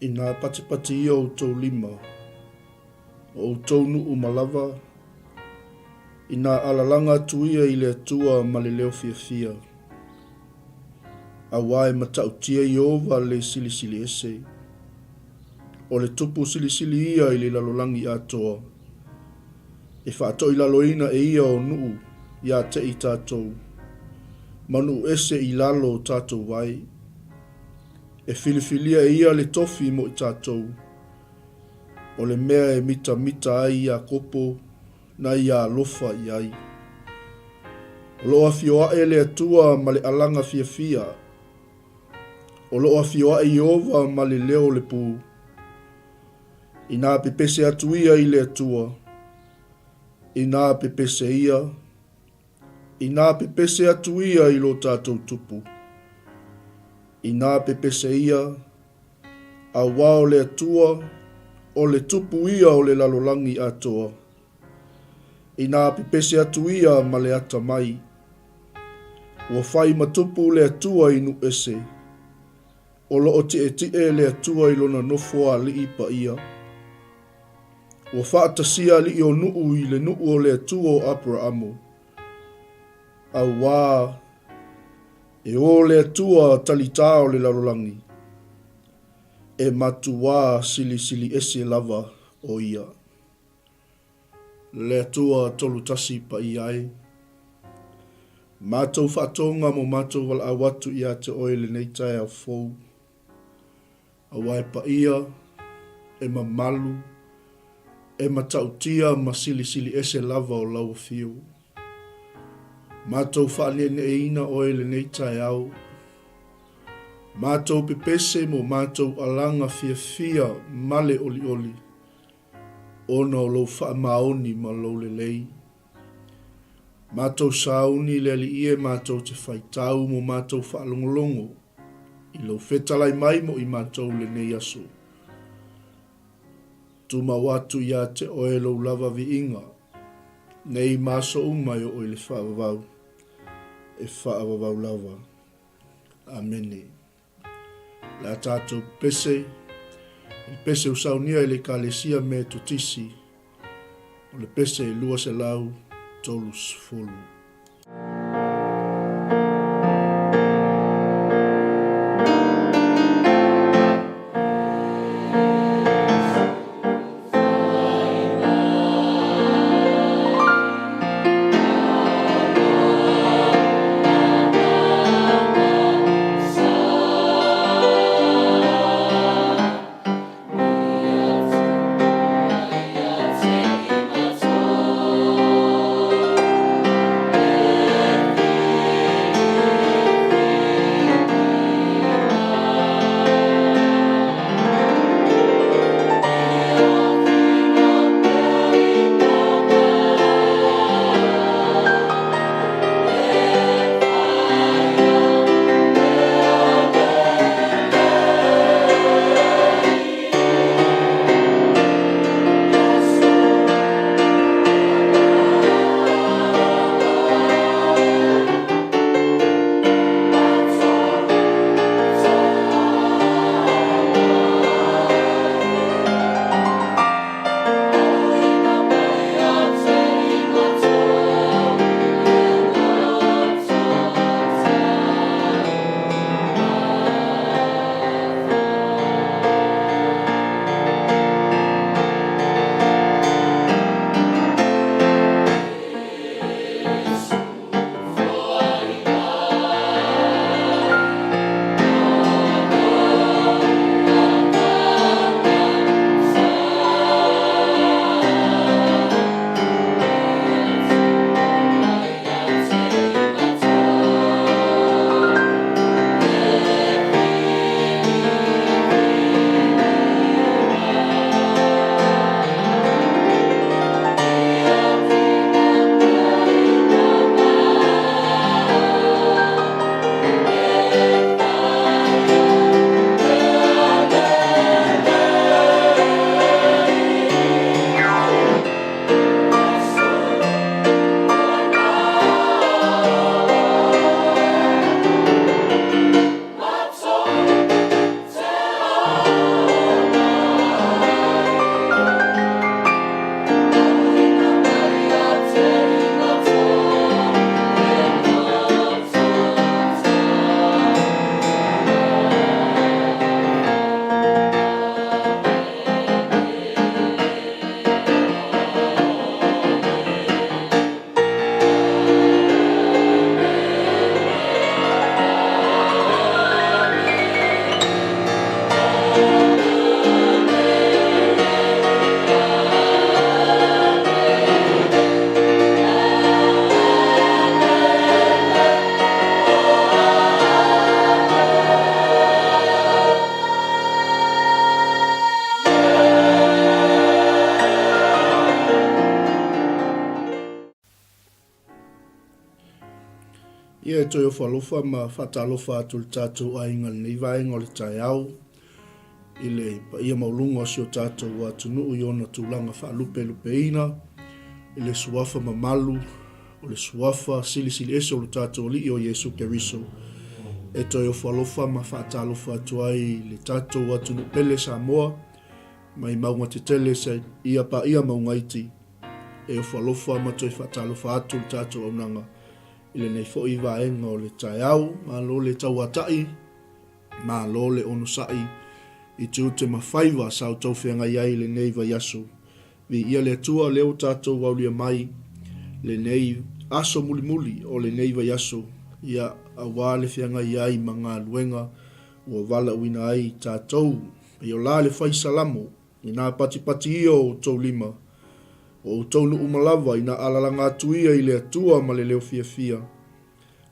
Inā patipati ia outou lima, o outou nuʻu ma lava, inā alalaga atu ia i le Atua ma le leo fiafia. Auā e matautia Ieova le Silisili Ese. O le Tupu Silisili ia i le lalolagi atoa. E faatoilaloina e ia o nuʻu iā te i tatou, ma nuʻu ese i lalo o tatou vae. E filifilia e ia le tofi mo i tatou, o le mea e mitamita ai Iakopo na ia alofa i ai. O lo o afio aʻe le Atua ma le alaga fiafia. O lo o afio aʻe Ieova ma le leo o le pū. Inā pepese atu ia i le Atua, inā pepese ia, inā pepese atu ia i lo tatou Tupu, inā pepese ia, auā o le Atua, o le Tupu ia o le lalolagi atoa, inā pepese atu ia ma le atamai, ua fai ma tupu le Atua i nuʻu ese. O lo o tiʻetiʻe le Atua i lona nofo aliʻi paia. Ua faatasia aliʻi o nuʻu i le nuʻu o le Atua o Aperaamo. Auā, e ō le Atua talitā o le lalolagi, e matuā silisili ese lava ʻo ia. Le Atua Tolutasi paia ai. Matou faatoga mo matou valaau atu ia te Oe lenei taeao fou. Aua e paia, e mamalu, e matautia ma silisili ese lava o Lau Afio. Matou faaneeneeina Oe lenei taeao. Matou pepese mo matou alaga fiafia ma le olioli. Ona o lou faamaoni ma lou lelei. Matou sauni le Alii e matou te faitau mo matou faalogologo i lou fetalai mai mo i matou lenei aso. Tumau atu ia te oe lou lava viiga, nei ma aso uma e oo i le faavavau, e faavavau lava. Amene. Le a tatou pese, i le pese ua saunia e le Ekalesia Metotisi, o le pese 230. Ia e toe ofo alofa ma faatalofa atu i le tatou aiga i lenei vaega o le taeao, i le paia maualuga o si o tatou atunuu i ona tulaga faalupelupeina, i le Suafa mamalu, o le Suafa silisili ese o lo tatou Alii o Iesu Keriso. E toe ofo alofa ma faatalofa atu ai i le tatou atunuu pele Samoa, mai mauga tetele seia paia mauga iti. E ofo alofa ma toe faatalofa atu le tatou auaunaga i lenei foi vaega o le taeao. Malo le tauatai, malo le onosai i tiute ma faiva sa outou feagai ai i lenei vaiaso. Viia le Atua lea ua tatou aulia mai lenei aso mulimuli o lenei vaiaso, ia, aua le feagai ai ma galuega ua valaauina ai tatou. E ola le fai Salamo. Ina patipati ia o outou lima, o outou nuu uma lava, ina alalaga atu ia i le Atua ma le leo fiafia,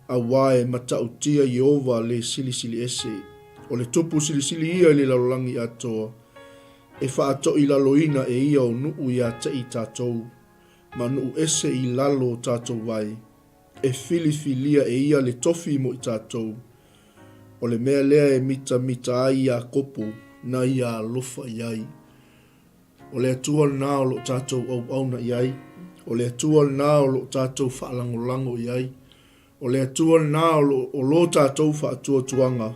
auā e matautia Ieova le Silisili Ese, o le Tupu silisili ia i le lalolagi atoa, e faatoilaloina e ia o nuu ia te i tatou, ma nuu ese i lalo o tatou vae. E filifilia e ia le tofi mo i tatou. O le mea lea e mitamita ai Iakopo na ia alofa i ai. O le Atua lena o lo o tatou auauna i ai. O le Atua lena o lo o tatou faalagolago i ai. O le Atua lena o lo o lo tatou faatuatuaga.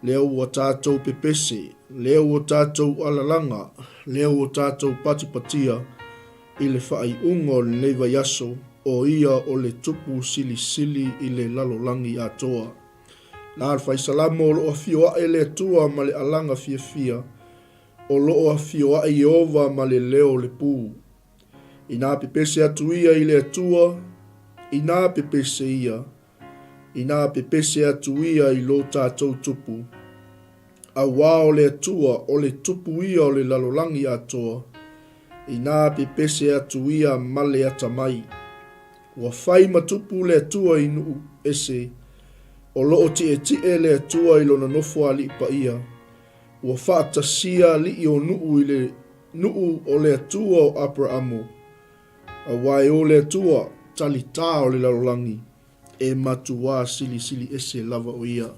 Lea ua tatou pepese, lea ua tatou alalaga, lea ua tatou patipatia i le faaiuga o lenei vaiaso, o ia o le Tupu Silisili i le lalolagi atoa. La le Fai Salamo o lo o afio ae le Atua ma le alaga fiafia, o lo o afio ae Ieova ma le leo o le pū. Inā pepese atu ia i le Atua, inā pepese ia, Inā pepese atu ia i lo tatou Tupu. Auā o le Atua, o le Tupu ia o le lalolagi atoa, inā pepese atu ia ma le atamai. Ua fai ma tupu le Atua i nuu ese, o lo o tietie le Atua i lona nofo alii paia, ua faatasia alii o nuu i le nuu o le Atua o Aperaamo. Auā e o le Atua, talitā o le lalolagi, e matuā silisili ese lava o ia.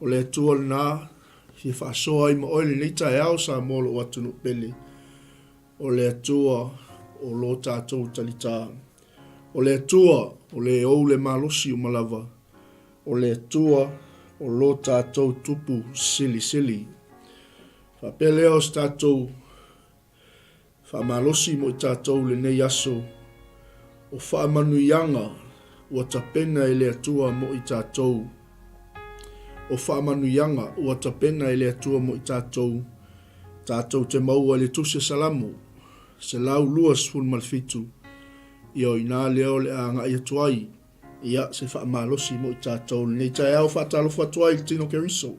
O le Atua lena, e fia faasoa ai ma oe lenei taeao Samoa lou atunuu pele. O le Atua o lo tatou talitā. O le Atua o le ou le malosi uma lava. O le Atua o lo tatou Tupu silisili. Faapea lea o se tatou Faamalosi mo i tatou lenei aso o faamanuiaga ua tapena e le Atua mo i tatou. O faamanuiaga ua tapena e le Atua mo i tatou, tatou te maua i le Tusi a Salamo 127, ia o i ina lea o le a agai atu ai, ia se faamalosi mo i tatou lenei taeao. Faatalofa atu ai i le tino Keriso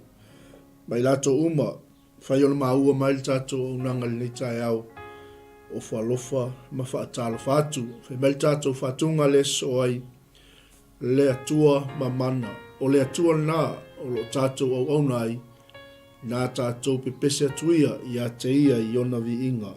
ma i latou uma Fai ona maua mai le tatou auaunaga i lenei taeao ofo alofa ma faatalofa atu. Fai mai le tatou faatuga le sosoo ai le Atua mamana. O le Atua lena o lo o tatou auauna ai, na tatou pepese atu ia ia te ia i ona viiga.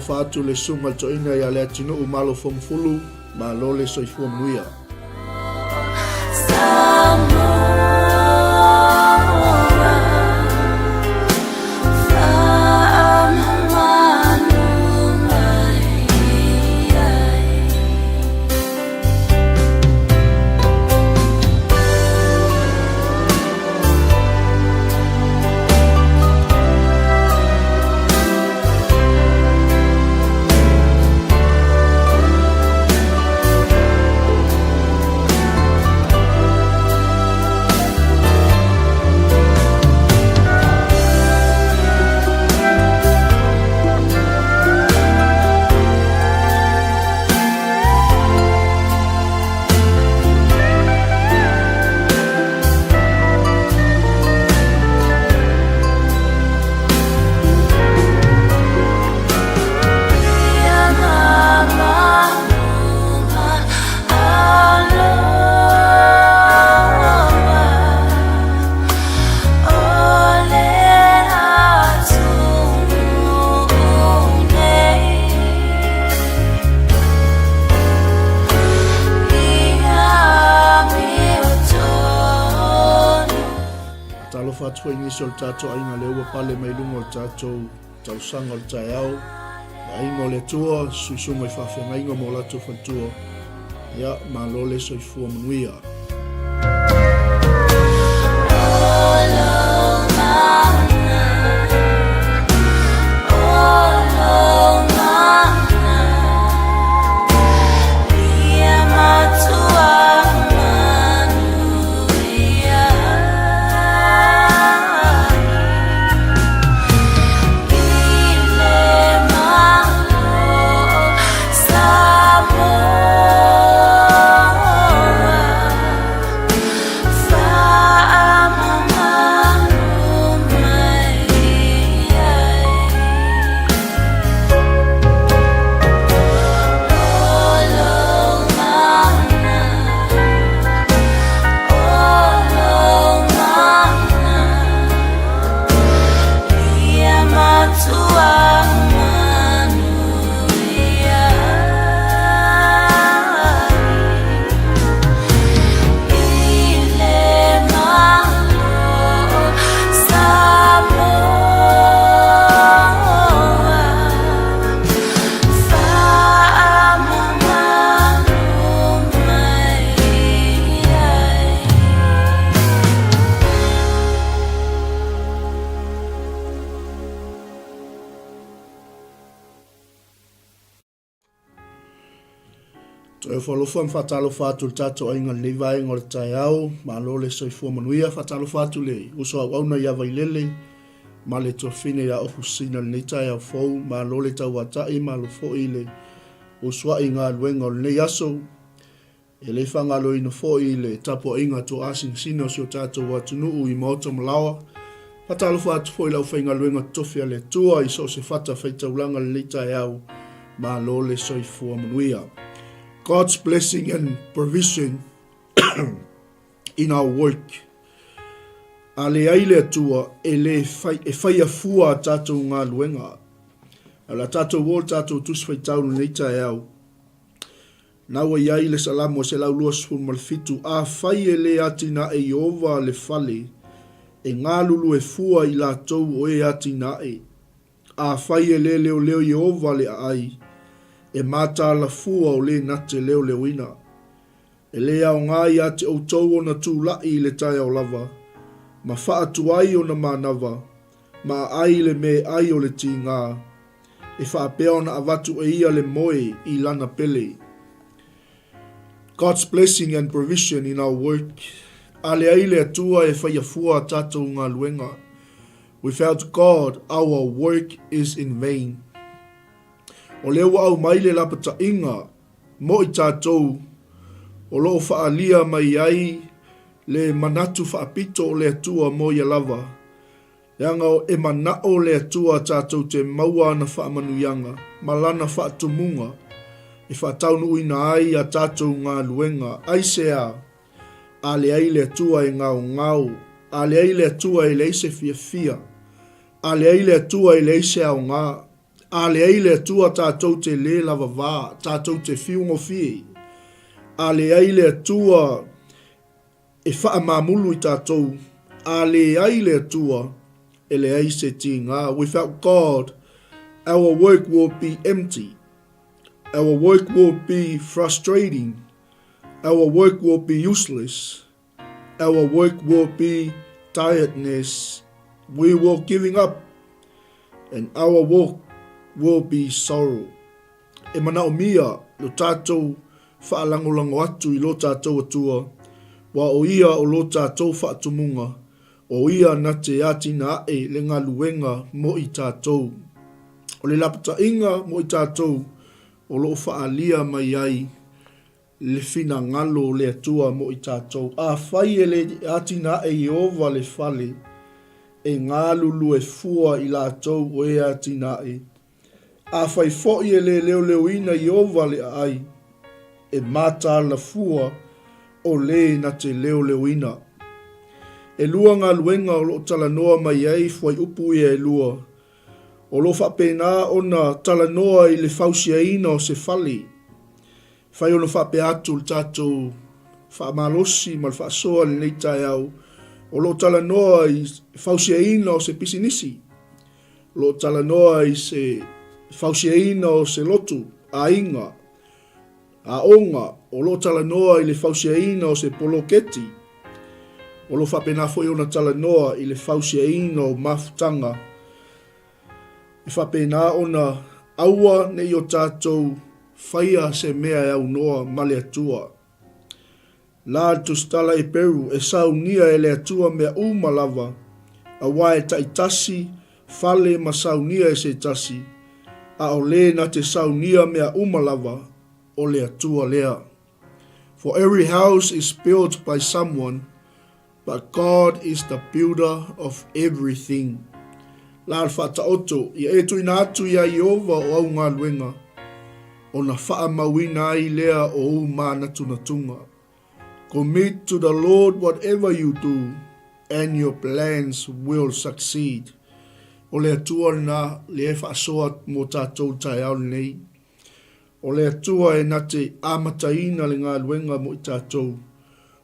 Faatalofa atu le Susuga i le Toeaina ia Leatinuu Malo Fomufulu, malo le soifua manuia. Talofa atu foi nisi o le tatou aiga lea ua pale mai luga o le tatou tausaga o le taeao. Le aiga o le Atua, suisuga i faafeagaiga ma o latou faletua. Ia, malo le soifua manuia. Toe ofo alofa ma faatalofa atu le tatou aiga i lenei vaega o le taeao. Malo le soifua manuia. Faatalofa atu le uso auauna ia Vailele ma le tuafafine ia Ofusina i lenei taeao fou. Malo le tauatai, malo foi le usuai i galuega o lenei aso. E le faagaloina foi le tapuaiga toasinasina o si o tatou atunuu i maota ma laoa. Faatalofa atu foi i le aufaigaluega totofi a le Atua i so o se fata faitaulaga i lenei taeao. Malo le soifua manuia. God's blessing and provision in our work. A leai le Atua, e le fai, e faia fua a tatou galuega. A o le a tatou o le tatou tusi faitau i lenei taeao. Na ua i ai le Salamo 127, Afai e le atinae Ieova le fale, e galulue fua i latou o e atinae. Afai e le leoleo Ieova le aai, e mataala fua o le na te leoleoina. E le aoga ia te outou ona tulaʻi i le taeao lava, ma faatuai ona manava, ma aai le meaai o le tiga, e faapea ona avatu e ia le moe i lana pele. God's blessing and provision in our work. A leai le Atua e faia fua a tatou galuega. Without God, our work is in vain. O lea ua aumai le lapataiga mo i tatou o lo o faaalia mai ai le manatu faapito o le Atua mo ia lava. Leaga e manao le Atua tatou te maua ana faamanuiaga ma Lana faatumuga e faataunuuina ai a tatou galuega. Aisea? A leai le Atua e gaogao, a leai le Atua e leai se fiafia, a leai le Atua e leai se aoga. A leai le Atua tātou te lē lava vā, tātou te whiungofie. A leai le Atua e whaamamulu i tātou, a leai le Atua e leai se tīngā. Without God, our work will be empty. Our work will be frustrating. Our work will be useless. Our work will be tiredness. We will giving up. And our work will be sorrow. E manaomia lo tātou whaalangolango atu i lo tātou Atua, wa o ia o lo tātou whaatumunga, o ia na te atina ae le ngaluenga mo i tātou. O le lapatainga mo i tātou o loo whaalia mai ai le finagalo o le Atua mo i tātou. Afai e le atina ae Ieova le fale, e galulue fua i latou o e atina ae. Afai foi e le leoleoina Ieova le aai, e mataala fua o le na te leoleoina. E lua galuega o loo talanoa mai ai fuaiupu ia e lua, O lo o faapena ona talanoa i le fausiaina o se fale. Fai ona faapea atu le tatou faamalosi ma le faasoa i lenei taeao, o lo o talanoa i fausiaina o se pisinisi, o lo o talanoa i se fausiaina o se lotu, aiga, aoga, o lo o talanoa i le fausiaina o se poloketi, o lo o faapena foi ona talanoa i le fausiaina o mafutaga e faapena ona aua ne i o tatou faia se mea e aunoa ma le Atua. La le tusitala Eperu e saunia e le Atua mea uma lava, aua e taitasi fale ma saunia e se tasi, a o le na te saunia mea uma lava, o le Atua lea. For every house is built by someone, but God is the builder of everything. La le faataoto, ia e tuuina atu iā Ieova o au galuega, ona faamauina ai lea o ou mānatunatuga. Commit to the Lord whatever you do, and your plans will succeed. O le Atua lena lea e faasoa mō tātou i le taeao lenei. O le Atua e na te amataina le galuega mo i tatou.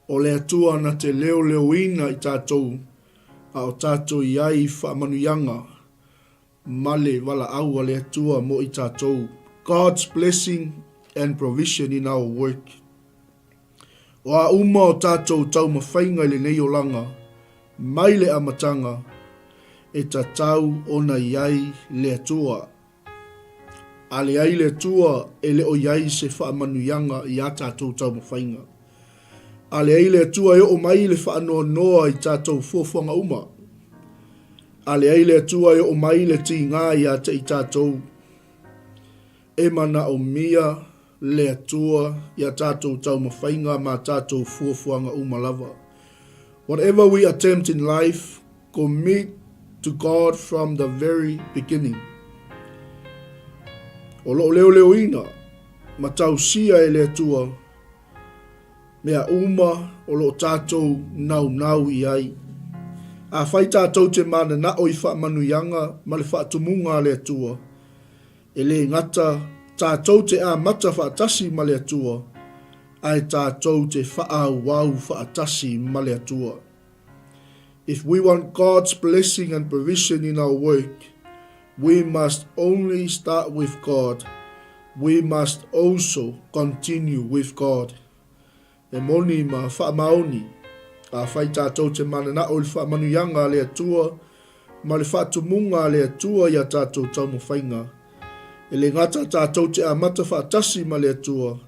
O le Atua na te leoleoina i tatou, a o tatou i ai i faamanuiaga ma le valaau a le Atua mo i tatou. God's blessing and provision in our work. O a uma o tatou taumafaiga i lenei olaga, mai le amataga, e tatau ona i ai le Atua. A leai le Atua e le o i ai se faamanuiaga i a tatou taumafaiga. A leai le Atua e oo mai le faanoanoa i tatou fuafuaga uma. A leai le Atua e oo mai le tigā iā te i tatou. E manaomia le Atua i a tatou taumafaiga ma tatou fuafuaga uma lava. Whatever we attempt in life, Commit to God from the very beginning. O loo leoleoina ma tausia e le Atua mea uma o loo tatou naunau i ai. Afai tatou te mananao i faamanuiaga ma le faatumuga a le Atua, e le gata tatou te amata faatasi ma le Atua, ae tatou te faaauau faatasi ma le Atua. If we want God's blessing and provision in our work, we must only start with God, we must also continue with God. E moni ma faamaoni, afai tatou te mananao i le faamanuiaga a le Atua ma le faatumuga a le Atua i a tatou taumafaiga, e le gata tatou te amata faatasi ma le Atua,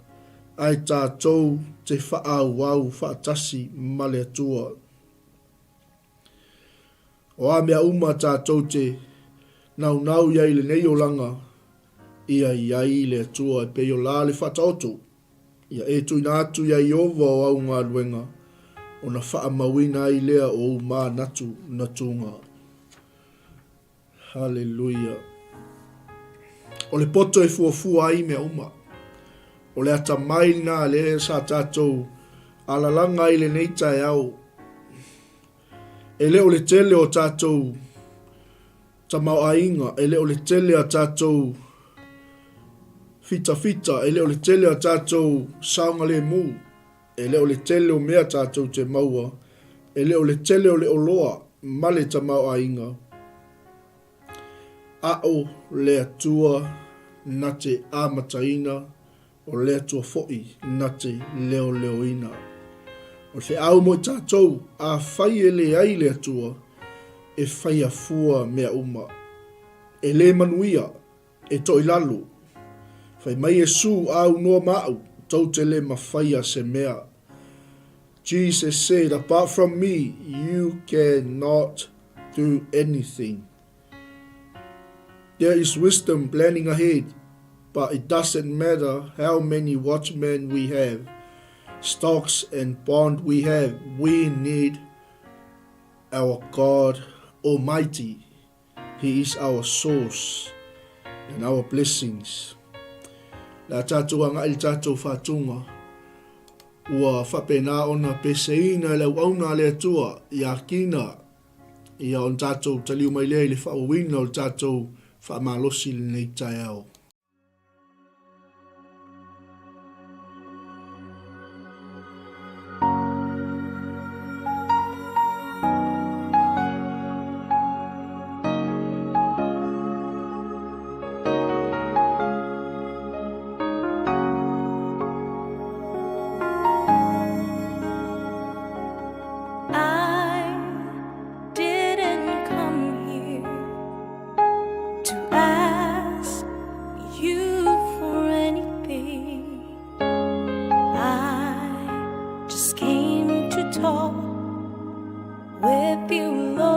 ae tatou te faaauau faatasi ma le Atua. O a mea uma tatou te naunau i ai i lenei olaga, ia i ai le Atua e pei o la le faataoto, ia e tuuina atu iā Ieova o au galuega, ona faamauina ai lea o ou mānatunatuga. Haleluia. O le poto e fuafua ai mea uma. O le atamai lena lea sa tatou alalaga ai lenei taeao. E le o le tele o tatou. tamaoaiga, e le o le tele a tatou fitafita, e le o le tele a tatou saogalemu, e le o le tele o mea tatou te maua, e le o le tele o le oloa ma le tamaoaiga, a o le Atua na te amataina, o le Atua foi na te leoleoina. O le feau mo i tatou, afai e leai le Atua, e faia fua mea uma. E le manuia, e toilalo. Fai mai Iesu, Aunoa ma au, tou te le mafaia se mea. Jesus said, Apart from me, you cannot do anything. There is wisdom planning ahead, but it doesn't matter how many watchmen we have, stocks and bond we have, we need our God Almighty. He is our source and our blessings. Le a tātou agai i le tātou whātūnga, ua whapena ona peseina e le auauna a le Atua i ākina ia ona tātou taliu mai lea i le whaauina o le tātou whaamalosi lenei taeao. I didn't come here to ask you for anything. I just came to talk with you, Lord.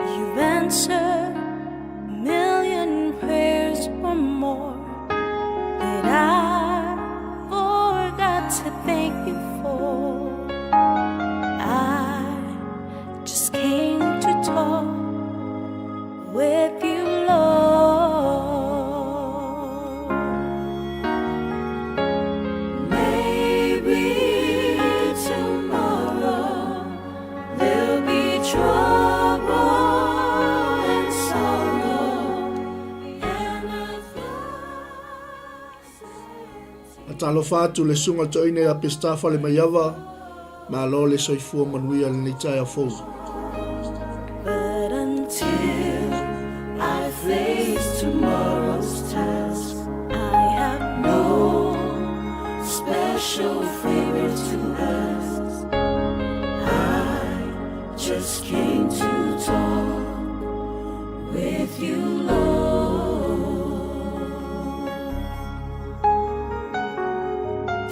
You've answered a million prayers or more that I forgot to thank you for. I just came to talk with you, Lord. Maybe tomorrow there'll be trouble and sorrow and a thousand A talofa atu le susuga toeaina ia Peseta Falemaiava, malo le soifua manuia i lenei taeao fou. But until I face tomorrow's task, I have no special favor to ask. I just came to talk with you, Lord.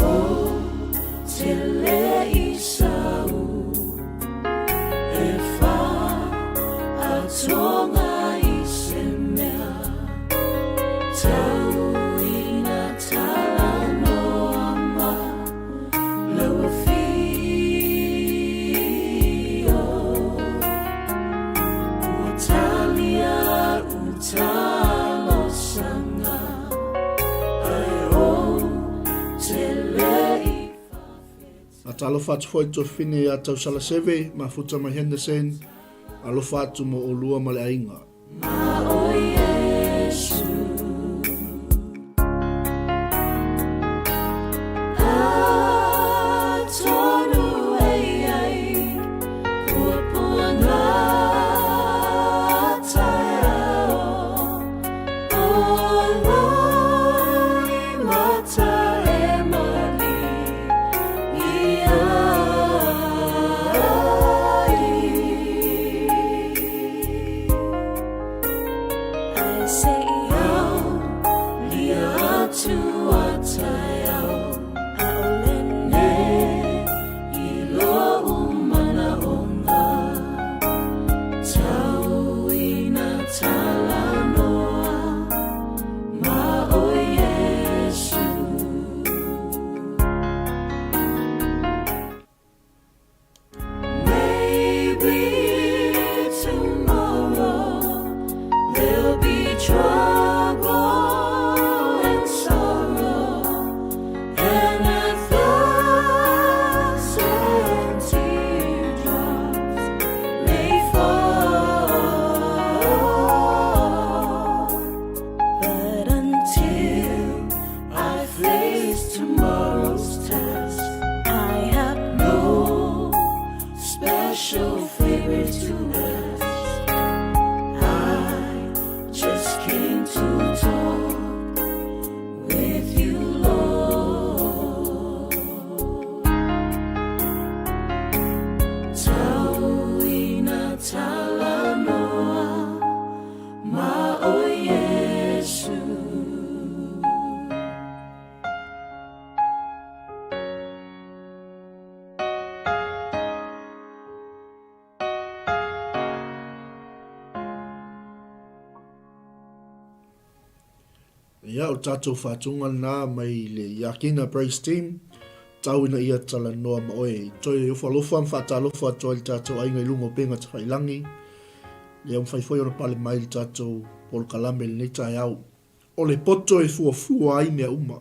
Oh, tele isau e fa atoga i se mea tau ina talanoa ma lau afio. Ua talia u talosaga ae ou te le i A talofa atu foi Tuafafine ia Tausala Seve, Mafuta mai Henderson, alofa atu mo olua ma le aiga. Ma o Iesu. Atonu e ai puapuaga taeao o loimata e mali ia ai. I say au lia atu a taeao ʻaʻole ne i loʻu manaʻoga tau ina talanoa ma o Iesu. Maybe tomorrow there'll be trouble and sorrow. Ia, o le tatou faatuga lena mai le Iakina Praise Team, tau ina ia talanoa ma oe. I toe ofo alofa ma faatalofa atu ai le tatou aiga i luga o upega tafailangi, lea ua mafai foi ona pale mai le tatou polokalame i lenei taeao. O le poto e fuafua ai mea uma.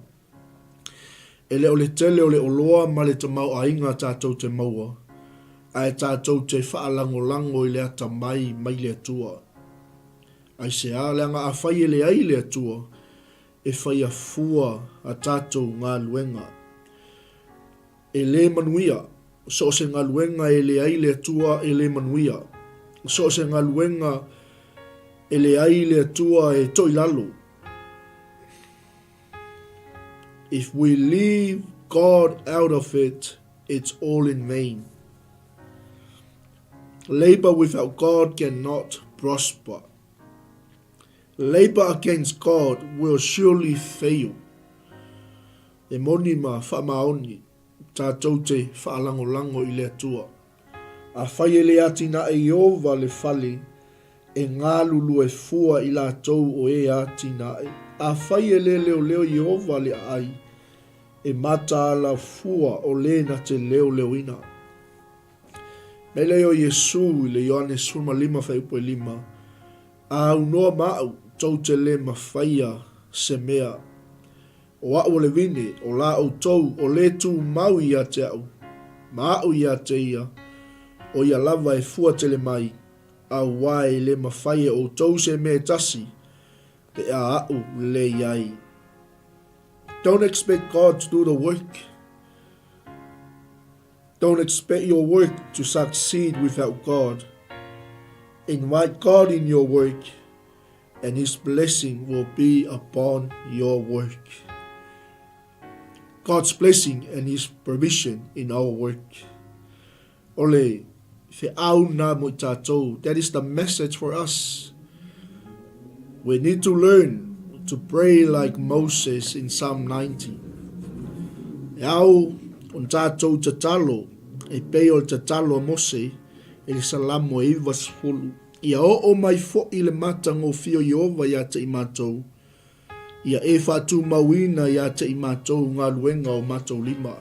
E le o le tele o le oloa ma le tamaoaiga tatou te maua, ae tatou te faalagolago i le atamai mai le Atua. Aisea? Leaga afai e leai le Atua e faia fua a tatou galuega. E le manuia. So o se galuega e leai le Atua e le manuia. So o se galuega e leai le Atua e toilalo. If we leave God out of it, it's all in vain. Labor without God cannot prosper. Labor against God will surely fail. E moni ma faamaoni tatou te faalagolago i le Atua. Afai e le atinae Ieova le fale, e galulue fua i latou o e atinae. Afai e le leoleo Ieova le aai, e mataala fua o le na te leoleoina. Mei lea o Iesu i le Ioane 15 fuaiupu e 5, A aunoa ma aʻu, tou te le mafaia se mea. O aʻu o le vine, o la ʻoutou, o le tumau ia te aʻu, ma aʻu ia te ia, o ia lava e fua tele mai, auā e le mafai e ʻoutou se mea e tasi, pe a aʻu le iai. Don't expect God to do the work. Don't expect your work to succeed without God. Invite God in your work and His blessing will be upon your work. God's blessing and His provision in our work. O le feau na mo i tatou. That is the message for us. We need to learn to pray like Moses in Psalm 90. E ao ona tatou tatalo e pei o le tatalo a Mose i le Salamo e 90. Ia oo mai foʻi le matagofie o Ieova ia te i matou, ia e faatumauina ia te i matou galuega o matou lima.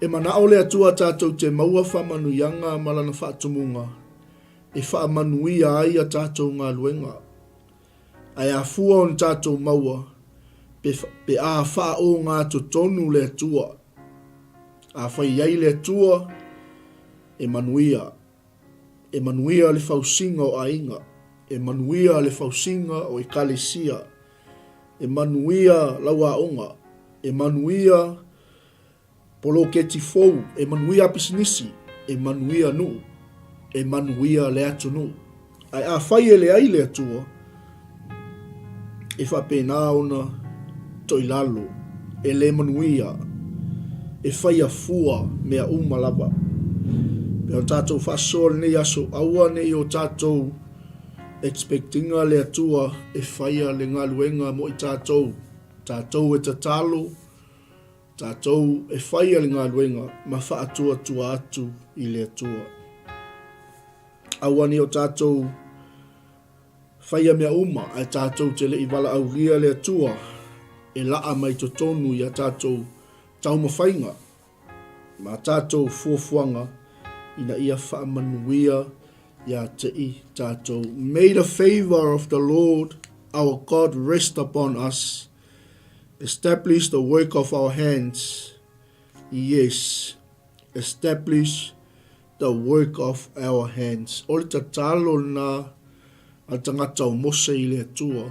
E manaʻo le Atua tatou te maua faamanuiaga ma Lana faatumuga e faamanuia ai a tatou galuega. Ae afua ona tatou maua pe, pe a faaogatotonu le Atua. Afai i ai le Atua, e manuia. E manuia le fausiga o aiga. E manuia le fausiga o ekalesia. E manuia lau aoga. E manuia poloketi fou. E manuia pisinisi. E manuia nuu. E manuia le atunuu. Ae afai e leai le Atua, e faapena ona toilalo, e le manuia, e faia fua mea uma lava. Pei ona tatou faasoa lenei aso, aua ne i o tatou expect-ina le Atua e faia le galuega mo i tatou, tatou e tatalo, tatou e faia le galuega ma faatuatua atu i le Atua. Aua ne i o tatou faia mea uma, ae tatou te le i valaaulia le Atua e laa mai totonu i a tatou taumafaiga ma a tatou fuafuaga ina ia faamanuia ia te i tatou. May the favour of the Lord our God rest upon us, establish the work of our hands, yes, establish the work of our hands. O le tatalo lena a le tagata o Mose i le Atua,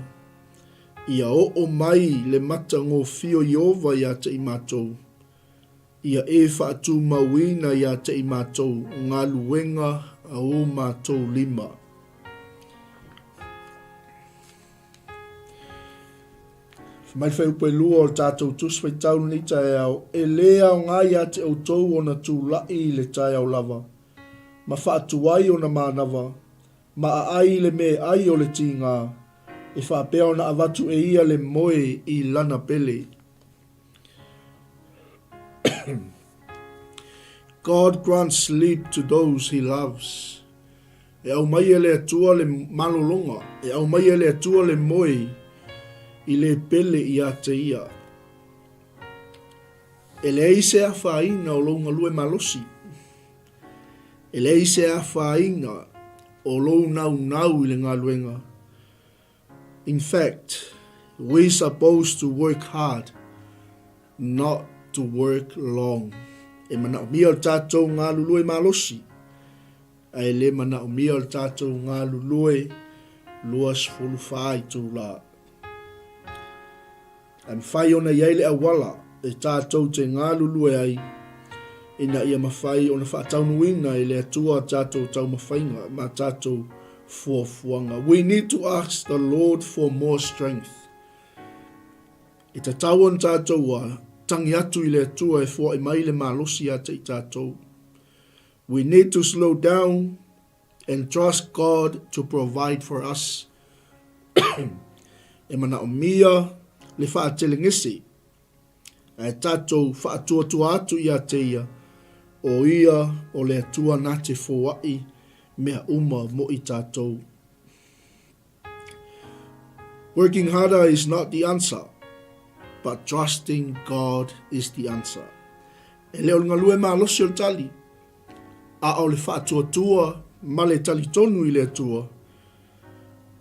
ia oo mai le matagofie o Ieova ia te i matou, ia e faatumauina ia te i matou galuega a o matou lima. Fai mai le fuaiupu e lua o le tatou Tusi Faitau lenei taeao, E lē aoga ia te outou ona tulaʻi i le taeao lava, ma faatuai ona manava, ma aʻai i le meaai o le tigā, e faapea ona avatu e ia le moe i lana pele. God grants sleep to those he loves. E aumai e le Atua le malologa, e aumai e le Atua le moe. i le pele ia te ia. E leai se afaina o lou galue malosi. E leai se afaina o lou naunau i le galuega. In fact, we supposed to work hard, not to work long. E manaomia o le tatou galulue malosi, ae le manaomia o le tatou galulue 24 itula. Ae mafai ona i ai le auala e tatou te galulue ai ina ia mafai ona faataunuuina e le Atua a tatou taumafaiga ma tatou fuafuaga. We need to ask the Lord for more strength. E tatau ona tatou a tangi atu i le Atua e foai mai le malosi ia te i tatou. We need to slow down and trust God to provide for us. E manaomia le faatelegese ae tatou faatuatua atu ia te ia, o ia o le Atua na te foai mea uma mo i tatou. Working harder is not the answer, but trusting God is the answer. E le o le galue malosi o le tali, A o le faatuatua ma le talitonu i le Atua,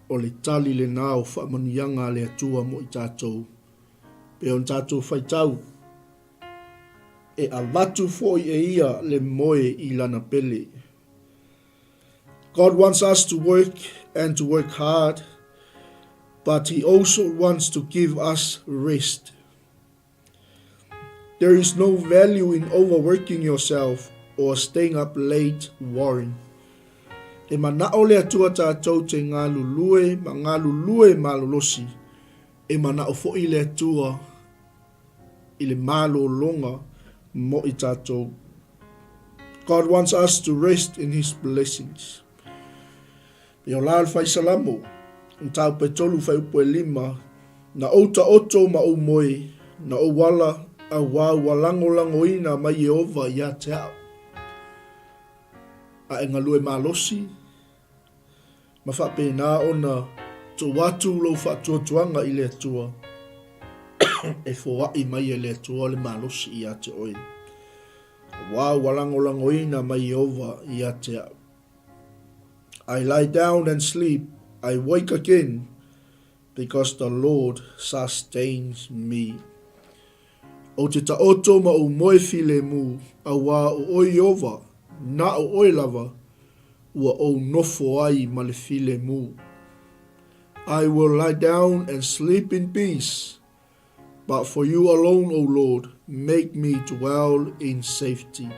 o le tali lena o faamanuiaga a le Atua mo i tatou. Pei ona tatou faitau, e avatu foi e ia le moe i lana pele. God wants us to work and to work hard, but he also wants to give us rest. There is no value in overworking yourself or staying up late worrying. E mana'o le Atua tatou te galulue ma galulue malolosi, e mana'o fo'i le Atua i le malologa mo i tatou. God wants us to rest in His blessings. E ola le Fai Salamo, Mataupu e tolu fuaiupu e lima, Na ou taoto ma ou moe, na ou ala, auā ua lagolagoina mai Ieova iā te a'u. A e galue malosi, ma faapena ona tuu atu lou faatuatuaga i le Atua, e foaʻi mai e le Atua le malosi iā te oe. Auā ua lagolagoina mai Ieova iā te a'u. I lie down and sleep, I wake again, because the Lord sustains me. Ou te taoto ma ou moe filemu, auā o oe Ieova, na o oe lava, ua ou nofo ai ma le filemu. I will lie down and sleep in peace, But for you alone, O Lord, make me dwell in safety.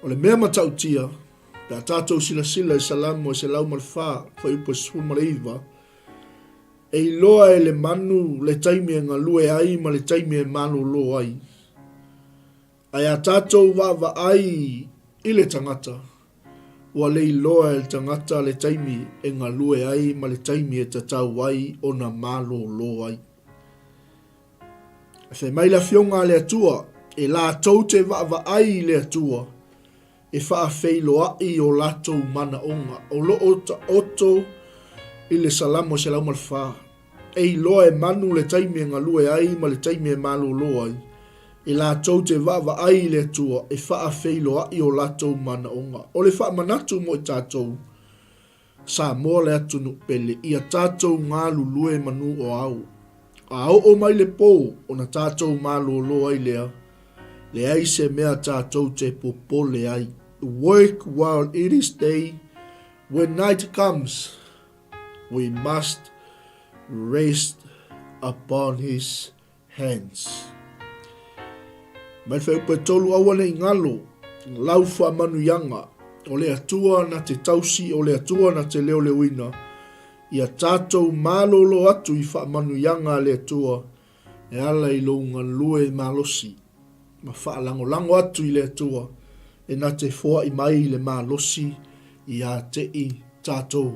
O le mea matautia, pe a tātou silasila i Salamo e 104, fuaiupu e 19, e iloa e le manu le taimi e galue ai ma le taimi e malōlō ai. Ae a tātou vaavaai i le tangata, ua le iloa e le tangata le taimi e galue ai ma le taimi e tatau ai ona malōlō ai. E fai mai le Afioga a le Atua, e latou te vaavaai i le Atua, e faafeiloaʻi o latou manaoga. O lo o taoto i le Salamo 104, E iloa e manu le taimi e galue ai ma le taimi e malōlō ai, e latou te vaavaai i le Atua e faafeiloaʻi o latou manaoga. O le faamanatu mo i tatou, Samoa le atunuu pele, ia tatou galulue manu o ao. A oo mai le pō ona tatou malōlō ai lea, leai se mea tatou te popole ai. Work while it is day, when night comes, we must rest upon his hands. Mai le fuaiupu e tolu aua nei ngalo, lau faamanuiaga, o le Atua na te tausi, o le Atua na te leoleoina, ia tatou malōlō atu i faamanuiaga a le Atua e ala i lou galue malosi, ma faalagolago atu i le Atua e na te foai mai le malosi iā te i tatou.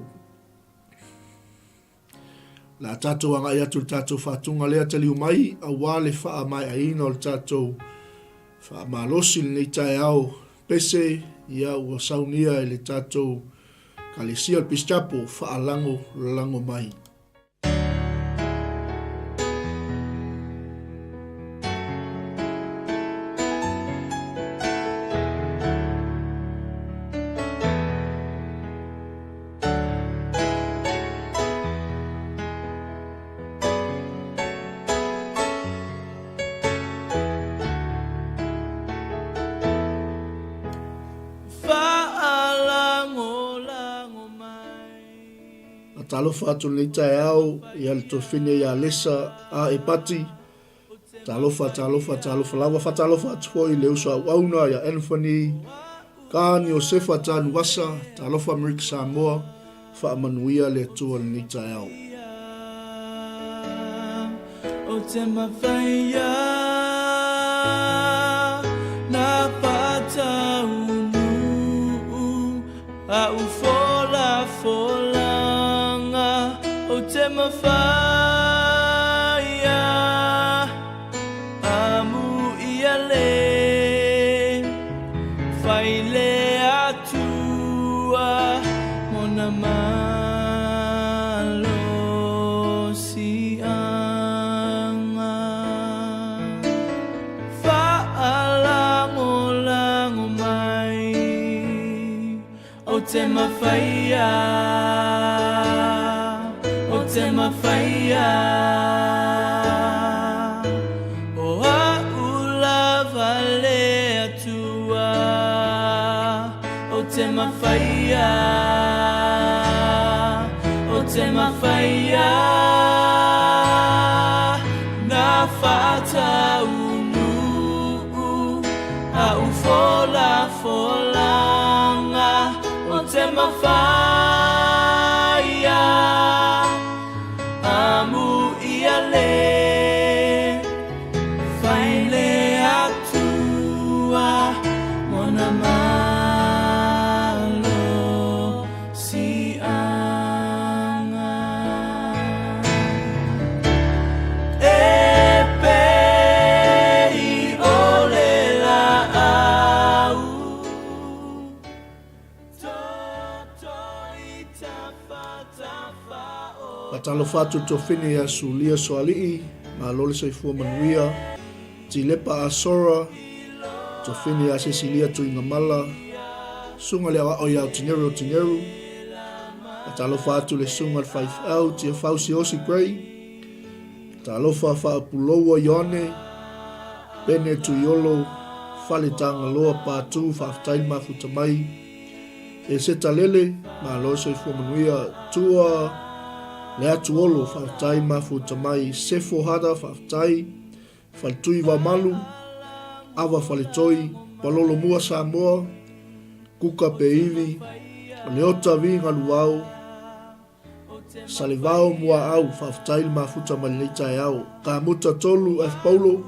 Le a tatou agai atu i le tatou faatuga lea taliu mai auā le faamaeaina o le tatou faamalosi lenei taeao pese ia ua saunia e le tatou Kalesia o le Peace Chapel faalagolago mai. Faatalofa atu lenei taeao ia le Tofine ia Lesa a Epati. Talofa, talofa, talofa lava. Faatalofa atu foi i le uso auauna ia Anthony Kani Iosefa Tanuvasa. Talofa Amerika Samoa. Faamanuia le Atua i lenei taeao. O te mawhai ia na whataunu A u fola folanga o te mawhai ia Amu ia le whai le Atua Mona malosianga. Faalagolago mai o te mawhaia, o te mawhaia. O au lava le Atua, o te mawhaia, o te mawhaia. Na whataunu a u fola folanga o te mawhaia amu ia le whai le Atua mona malo si anga. E pei o le laau toto i tafatafa o. Faatalofa atu le Tofine ia Sulia Soalii, malo le soifua manuia, Tilepa Asora, Tofine ia Sesilia Tuigamala, Susuga le Aoao ia Otineru Otineru, Faatalofa atu le Susuga le Faifeau Tiafau Siosi Gray, Talofa Faapuloua Ioane, Pene Tuiolo, Fale Tagaloa Patu, faafetai le mafuta mai. Eseta Lele, malo le soifua manuia. Tua Leatuolo, faafetai mafuta mai. Sefo Hada, faafetai. Faletui Vamalu, Ava Faletoi, Palolo Mua Samoa, Kuka Peivi, Leota V Galuao, Salevao Muaau, faafetai le mafuta mai lenei taeao. Kamuta Tolu F Paulo,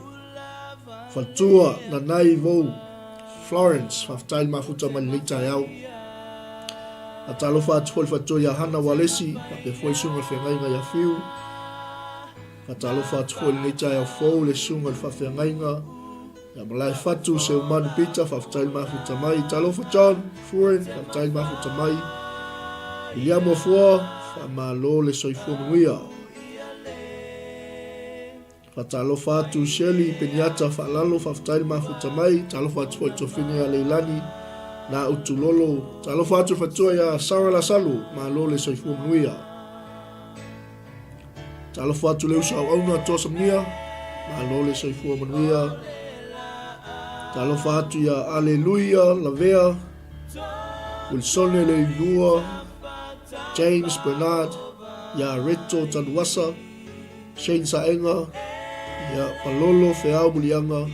Faletua Nanai Vou Florence, faafetai le mafuta mai lenei taeao. Faatalofa atu foi le faletua ia Hana Walesi, faapea foi susuga i le feagaiga ia Fiu. Faatalofa atu foi i lenei taeao fou le susuga i le faafeagaiga Ia Malaefatu Seumanu Peter, faafetai le mafuta mai. Talofa John Furen, faafetai le mafuta mai. Iliamo Afoa, faamalo le soifua manuia. Faatalofa atu Shirley Peniata Faalalo, faafetai le mafuta mai. Talofa atu foi Tofine ia Leilani na Utulolo. Talofa atu Fatua ia Sarah Lasalo, malo le soifua manuia. Talofa atu le uso auauna Toa Samia, malo le soifua manuia. Talofa atu ia Aleluia Lavea, Wilsone Leilua, James Bernard, ia Reto Tanuasa, Shane Saenga, ia Palolo Feau Muliaga,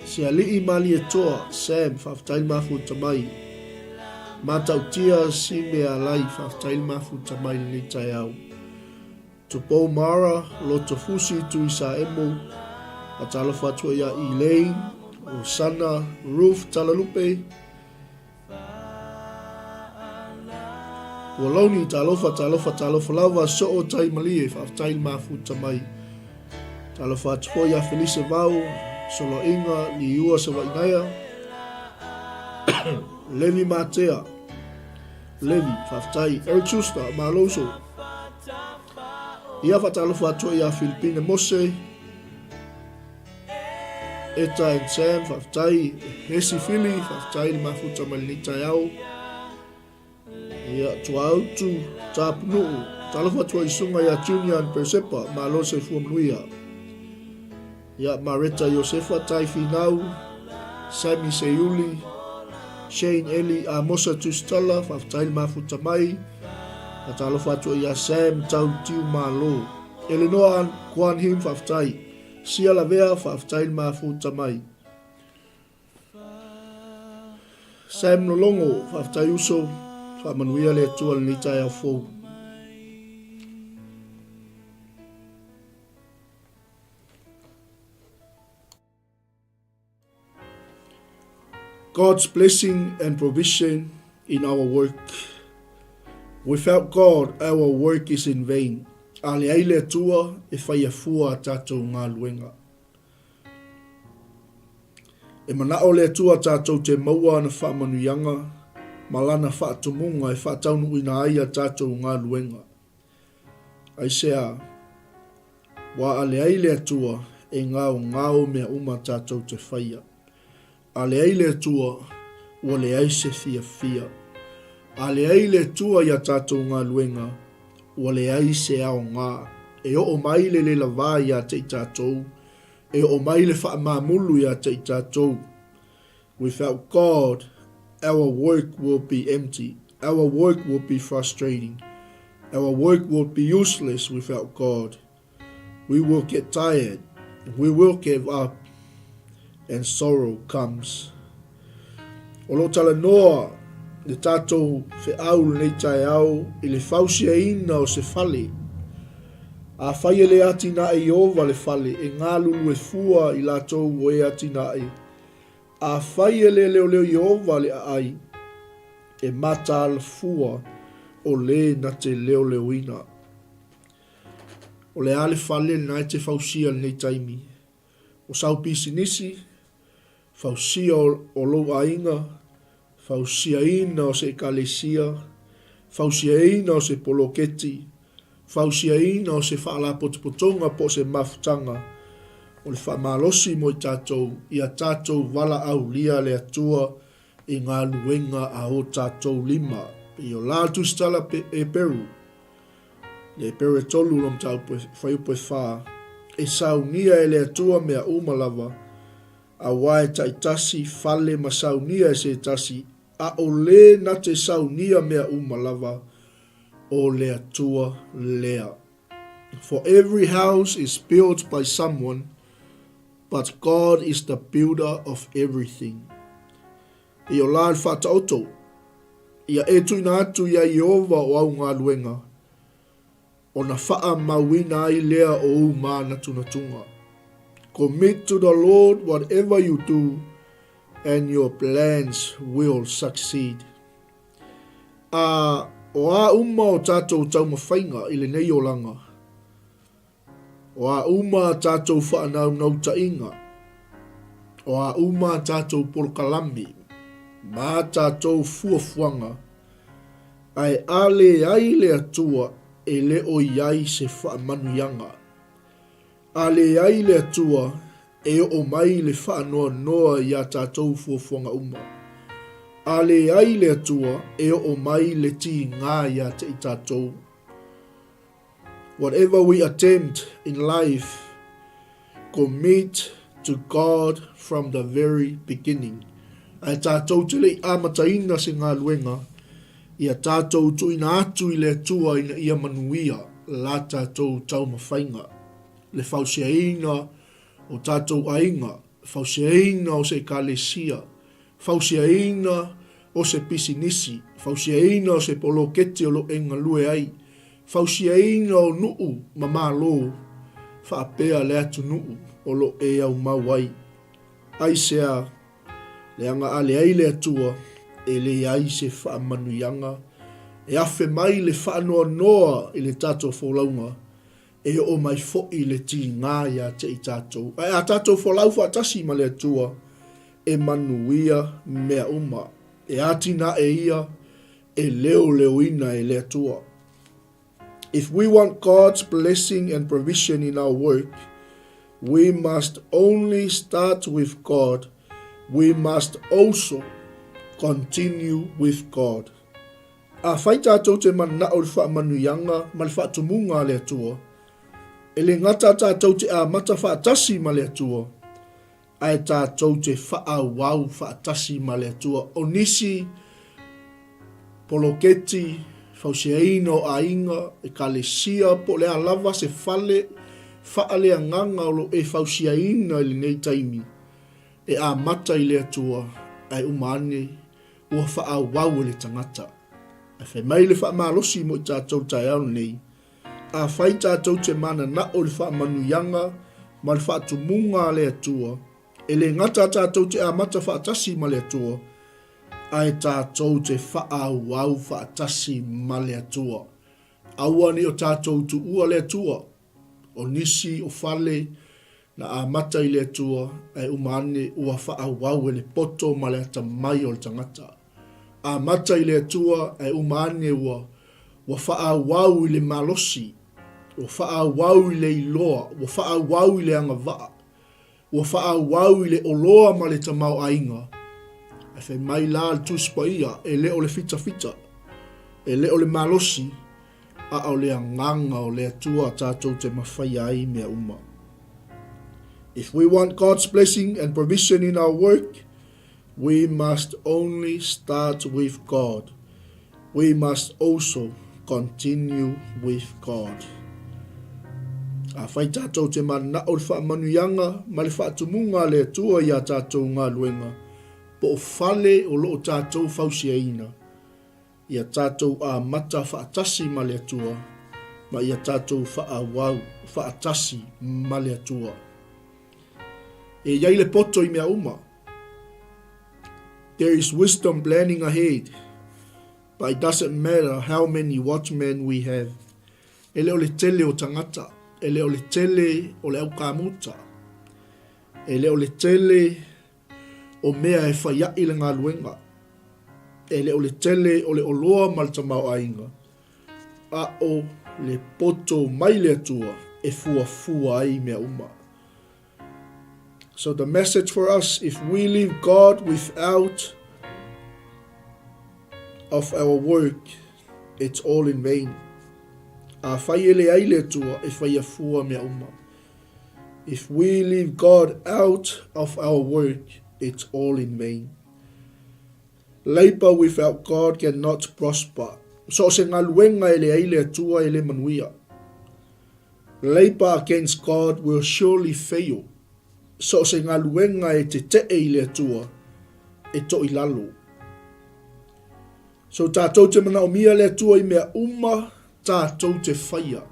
Sealii Malietoa, Sam, faafetai le mafuta mai. Matautia Simealai, faafetai le mafuta mai lenei taeao. Tupou Mara, Loto Fusi, Tui Saemo, faatalofa atu ai ia Elaine, Rosana, Ruth Talalupe, Pualauni, talofa, talofa, talofa lava, soo tai malie, faafetai le mafuta mai. Talofa atu foi ia Felise Vao, Soloiga, Liua Savainaea, Levi Matea, Levi, faafetai, Eric Schuster, malo uso. Ia faatalofa atu ai ia Filipine Mose, Eta and Sam, faafetai, Hesi Fili, faafetai le mafuta mai lenei taeao. Ia, Tuaautu, Tapunuu, talofa atu ai Susuga ia Junior and Persepa, malo le soifua manuia. Ia, Mareta Iosefa, Tai Finau, Sammy Seiuli, Shane Eli, Amosa Tusitala, faafetai le mafuta mai. Faatalofa atu ai ia Sam Tau Tiu Malo. Elenoa Kuan Him, faafetai. Sia Lavea, faafetai le mafuta mai. Sam Lolongo, faafetai uso, faamanuia le Atua lenei taeao fou. God's blessing and provision in our work. Without God, our work is in vain. A leai le Atua e whaia fua a tātou galuega. E manao le Atua tātou te maua ana whaamanuianga ma lana whaatumuga e whaataunuuina ai a tātou galuega. Aisea, Wā a leai le Atua e ngaongao mea uma tātou te whaia. A leai le Atua, ua leai se fiafia. A leai le Atua i a tātou galuega, ua leai se aogā. E oo mai le lelavā iā te i tātou, e oo mai le whaamamulu iā te i tātou. Without God, our work will be empty. Our work will be frustrating. Our work will be useless without God. We will get tired. We will give up. And sorrow comes. O lo talanoa le tātou feau lenei taeao i le fausiaina o se fale. Afai e le atinae Ieova le fale, e galulue fua i latou o e atinae. Afai e le leoleo Ieova le aai, e mataala fua o le na te leoleoina. O le a le fale lena e te fausia lenei taimi? O sau pisinisi, fausia o lou aiga, fausiaina o se ekalesia, fausiaina o se poloketi, Fausiaina o se faalapotopotoga po o se mafutaga o le faamalosi mo i tatou, ia tatou valaaulia le Atua i galuega a o tatou lima. Pei o la tusitala Eperu, le Eperu e 3 lo mataupu e fuaiupu e 4, e saunia e le Atua mea uma lava, auā e taitasi fale ma saunia e se tasi, a o le na te saunia mea uma lava, o le Atua lea. For every house is built by someone, but God is the builder of everything. I o la le whaataoto, ia e tuina atu ia Ieova o au galuega, ona whaamauina ai lea o u mānatunatuga. Commit to the Lord whatever you do, and your plans will succeed. Ā, o a uma o tātou taumawhaiga i lenei olaga, o a uma a tātou whaanaunautaiga, o a uma a tātou polokalame, ma a tātou fuafuaga, ae a leai le Atua e le o i ai se faamanuiaga. A leai le Atua e oo mai le faanoanoa i a tatou fuafuaga uma. A leai le Atua e oo mai le tigā iā te i tatou. Whatever we attempt in life, commit to God from the very beginning. Ae tatou te le i amataina se galuega, ia tatou tuuina atu i le Atua ina ia manuia la tatou taumafaiga. Le fausiaina o tatou aiga, fausiaina o se ekalesia, fausiaina o se pisinisi, fausiaina o se poloketi o lo e galue ai, fausiaina o nuu ma malo, faapea le atunuu o lo e aumau ai. Aisea, leaga a leai le Atua, e leai se faamanuiaga e afe mai le faanoanoa i le tatou folauga, E oo mai foi le tigā iā te i tatou. Ae a tatou folau faatasi ma le Atua, e manuia mea uma. E atinae ia, e leoleoina e le Atua. If we want God's blessing and provision in our work, we must only start with God, we must also continue with God. Afai tātou te manao i le faamanuiaga ma le faatumuga a le Atua, e le gata tātou te amata faatasi ma le Atua, ae tātou te faaauau faatasi ma le Atua. O nisi poloketi, Fausiaina o aiga, ekalesia, po o le a lava se fale faaleagaga o lo o e fausiaina i lenei taimi, e amata i le Atua, ae uma ane ua faaauau e le tagata. Ae fai mai le faamalosi mo i tatou i le taeao lenei, afai tatou te mananao i le faamanuiaga ma le faatumuga a le Atua, e le gata tatou te amata faatasi ma le Atua, ae tatou te faaauau faatasi ma le Atua. Aua ne i o tatou tuua le Atua. O nisi o fale na amata i le Atua, ae uma ane ua faaauau e le poto ma le atamai o le tagata. Amata i le Atua, ae uma ane ua ua faaauau i le malosi, ua faaauau i le iloa, ua faaauau i le agavaa. Ua faaauau i le oloa ma le tamaoaiga. Ae fai mai la le Tusi Paia, e le o le fitafita, e le o le malosi, a o le agaga o le Atua tatou te mafaia ai mea uma. If we want God's blessing and provision in our work, we must only start with God. We must also continue with God. Afai tātou te mana'o le faamanuiaga ma le faatumuga a le Atua i a tātou galuega, po o fale o lo o tātou fausiaina, ia tātou amata faatasi ma le Atua, ma ia tātou faaauau faatasi ma le Atua. E i ai le poto i mea uma. There is wisdom planning ahead, but it doesn't matter how many watchmen we have. E le o le tele o tagata, e le o le tele o le aukamuta, e le o le tele o mea e fai ai le galuega, e le o le tele o le oloa ma le tamaoaiga, a o le poto mai le Atua e fuafua ai mea uma. So the message for us, if we leave God without of our work, it's all in vain. Afai e leai le Atua, e faia fua mea uma. If we leave God out of our work, it's all in vain. Labour without God cannot prosper. So o se galuega e leai le Atua e le manuia. Labour against God will surely fail. So o se galuega e teteʻe i le Atua, e toʻilalo. So tātou te manaomia le Atua i mea uma tātou te whaia.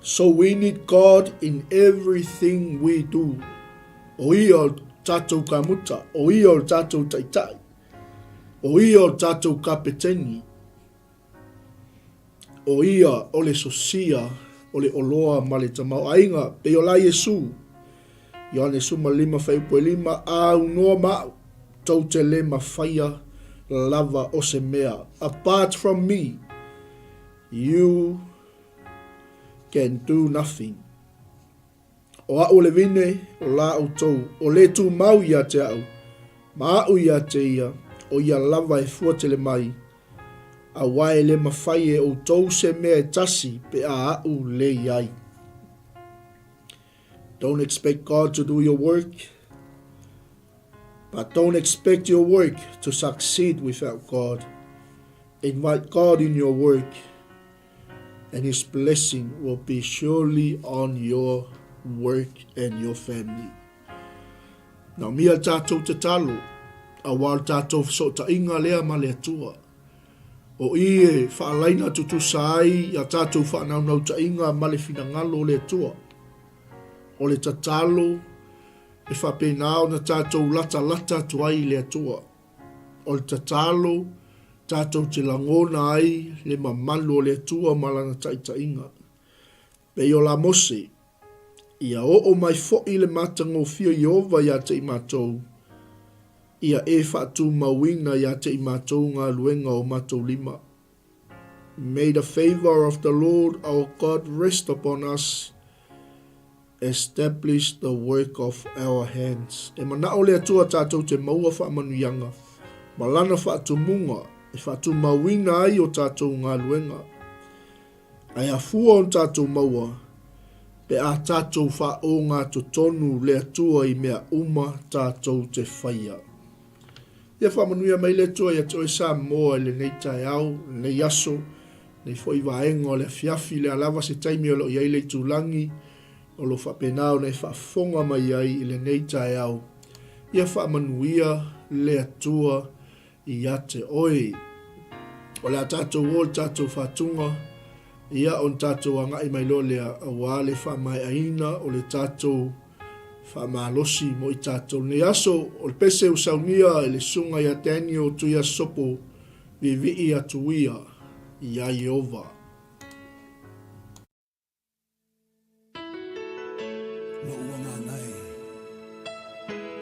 So we need God in everything we do. O ia o tātou kamuta, o ia o tātou taitai, o ia o tātou kapeteni, O ia o le sosia o le oloa ma le tamaoaiga, pei o la Iesu. Ioane 15 fuaiupu e lima, A aunoa ma au, tou te le mafaia lava o se mea. Apart from me, you can do nothing. O a'u o le vine, o la outou, o le tumau ia te a'u, ma a'u ia te ia, o ia lava e fuatele mai, auā e le mawhai e outou se mea e tasi pe a a'u le iai. Don't expect God to do your work, but don't expect your work to succeed without God. Invite God in your work, and his blessing will be surely on your work and your family. Naomia le tātou tatalo, auā o le tātou fesootaiga lea ma le Atua. O i e whaalaina tutusa ai a tātou whaanaunautaiga ma le finagalo o le Atua. O le tatalo e whapena ona tātou latalata atu ai i le Atua. O le tatalo, tatou te lagona ai le mamalu o le Atua ma Lana taitaiga. Pei o la Mose, Ia oo mai foʻi le matagofie o Ieova iā te i matou, ia e faatumauina iā te i matou galuega o matou lima. May the favour of the Lord our God rest upon us, Establish the work of our hands. E manao le Atua tatou te maua faamanuiaga ma Lana faatumuga e faatumauina ai o tatou galuega. Ae afua ona tatou maua pe a tatou faaogatotonu le Atua i mea uma tatou te faia. Ia faamanuia mai le Atua ia te oe Samoa i lenei taeao, lenei aso, lenei foi vaega o le afiafi, le a lava se taimi o lo o i ai le itulagi o lo o faapena ona e faafofoga mai ai i lenei taeao. Ia faamanuia le Atua ia te oe. O le a tatou o i le tatou fatuga, ia ona tatou agai mai loa lea aua le faamaeaina o le tatou faamalosi mo i tatou lenei aso. O le pese ua saunia e le susuga ia Daniel Tuiasosopo, Viivii atu ia iā Ieova. Loʻu agaga e,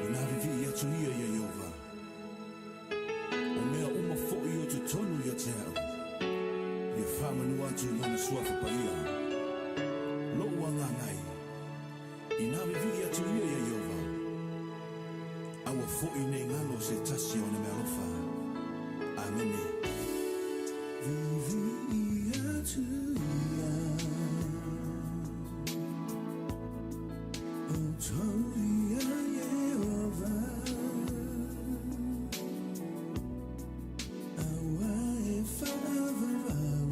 inā viivii atu ia iā Ieova, O mea uma foʻi o totonu ia te aʻu, Ia faamanu atu i Lona Suafa Paia. Loʻu agaga e, inā viivii atu ia iā Ieova, Aua foʻi nei galo se tasi o ona mea alofa. Amene. Viivii atu ia, Outou ia Ieova, Aua e faavavau.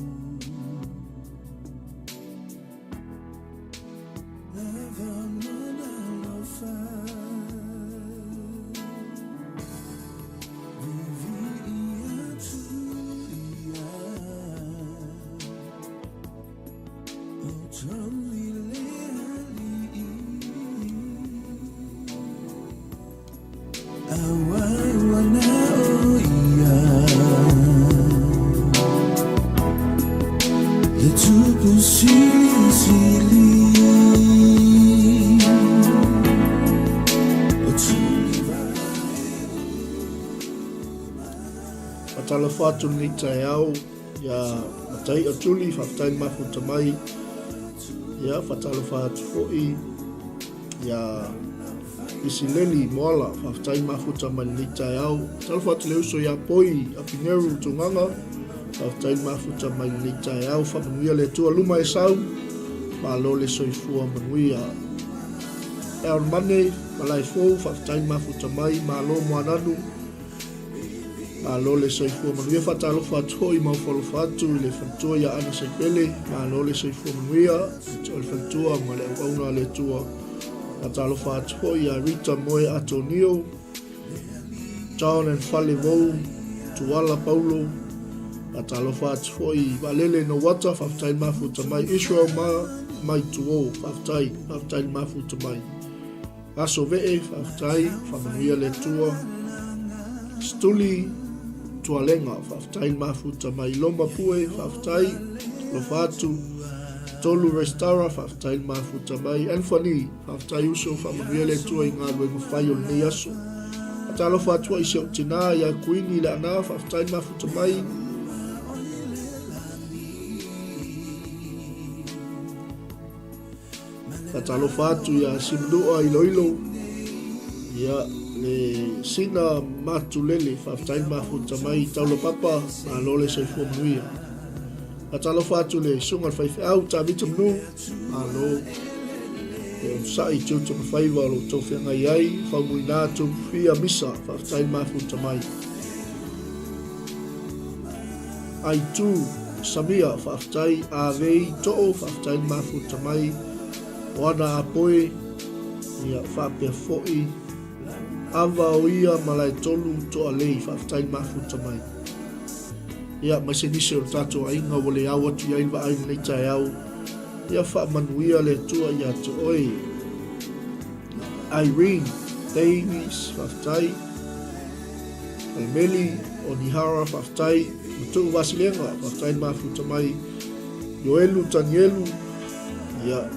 Lava lona alofa, Viivii atu ia, Outou i le Alii. Aua ua na o ia, Le Tupu Silisili, O Faatalofa atu lenei taeao ia Matai'a Tuli, faafetai le mafuta mai. Ia faatalofa atu foi ia Isileli Moala, faafetai mafuta mai lenei taeao. Faatalofa atu le uso ia Poi Apineru Tugaga, faafetai mafuta mai lenei taeao. Faamanuia le Atua luma e sau, malo le soifua manuia. Aaron Mane, Malaefou, faafetai mafuta mai, malo Moananu. Malo le soifua manuia. Faatalofa atu foi ma ofo alofa atu i le faletua ia Ana Saipele. Malo le soifua manuia o le faletua ma le auauna a le Atua. Faatalofa atu foi ia Rita Moe Atonio, John and Fale Vou, Tuala Paulo. Faatalofa atu foi i Vaalele Nouata, faafetai le mafuta mai. Israel ma mai Tuo, faafetai, faafetai le mafuta mai. Aso Vee, faafetai, faamanuia le Atua. Stuli Tualega, faafetai le mafuta mai. Loma Pue, faafetai, alofa atu. Tolu Restara, faafetai le mafuta mai. Anthony, faafetai uso, faamanuia le Atua i galuega fai o lenei aso. Faatalofa atu ai i si ou tinā ia Kuini Leaana, faafetai le mafuta mai. Faatalofa atu ia Simunua Iloilo, ia le Sina Matulele, faafetai le mafuta mai Taulapapa, malo le soifua manuia. Faatalofa atu le susuga le faifeau Tavita Manu, malo le onosai i tiute ma faiva o lo outou feagai ai, Faumuina Tupufia Misa, faafetai le mafuta mai. Aitu, Samia, faafetai, Avei, Too, faafetai le mafuta mai, o ana Apoe, ia, faapea foi, Ava o ia Malaetolu Toalei, faafetai le mafuta mai. Ia, mai se nisi o le tatou aiga ua le au atu i ai le vaai lenei taeao, ia faamanuia le Atua ia te oe. Irene Davies, faafetai. Meli o Nihara, faafetai. Matuu Vasilega, faafetai le mafuta mai. Ioelu Tanielu, ia.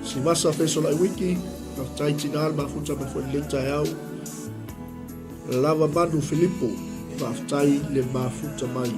Sivasa Fesolai Wiki, faafetai tinā le mafuta mai foi lenei taeao. Lava Manu Filipo, faafetai le mafuta mai.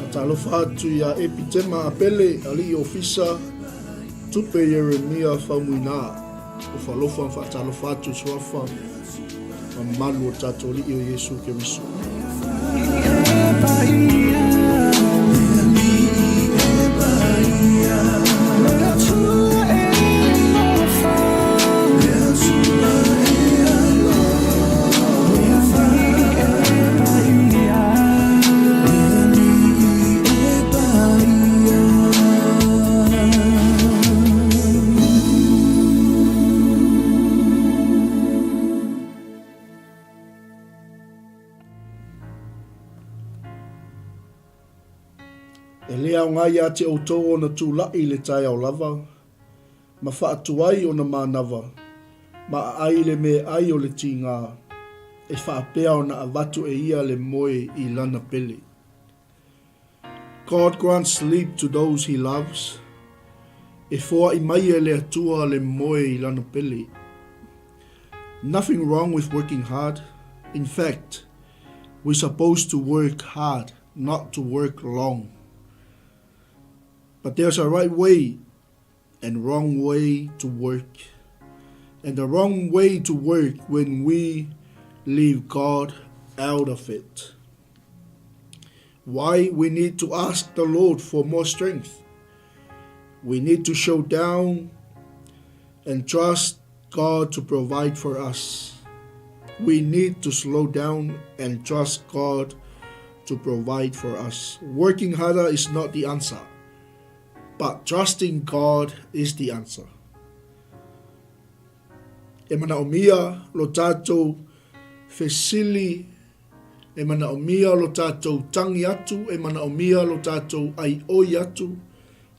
Faatalofa atu iā Epitema Apele, Alii Ofisa, Tupe Ieremia Faumuina. Alofa alofa ma faatalofa atu i suafa ma mamalu o le tatou Alii o Iesu Keriso. E le aoga iā te outou ona tulaʻi i le taeao lava, ma faatuai ona manava, ma aʻai le meaai o le tigā, e faapea ona avatu e ia le moe i lana pele. God grants sleep to those he loves. E foaʻi mai e le Atua le moe i lana pele. Nothing wrong with working hard. In fact, we supposed to work hard, not to work long. But there's a right way and wrong way to work. And the wrong way to work when we leave God out of it. Why we need to ask the Lord for more strength. We need to show down and trust God to provide for us. We need to slow down and trust God to provide for us. Working harder is not the answer, but trusting God is the answer. E manaʻomia lo tātou fesili, e manaʻomia lo tātou tangi atu, e manaʻomia lo tātou ʻaiʻoi atu,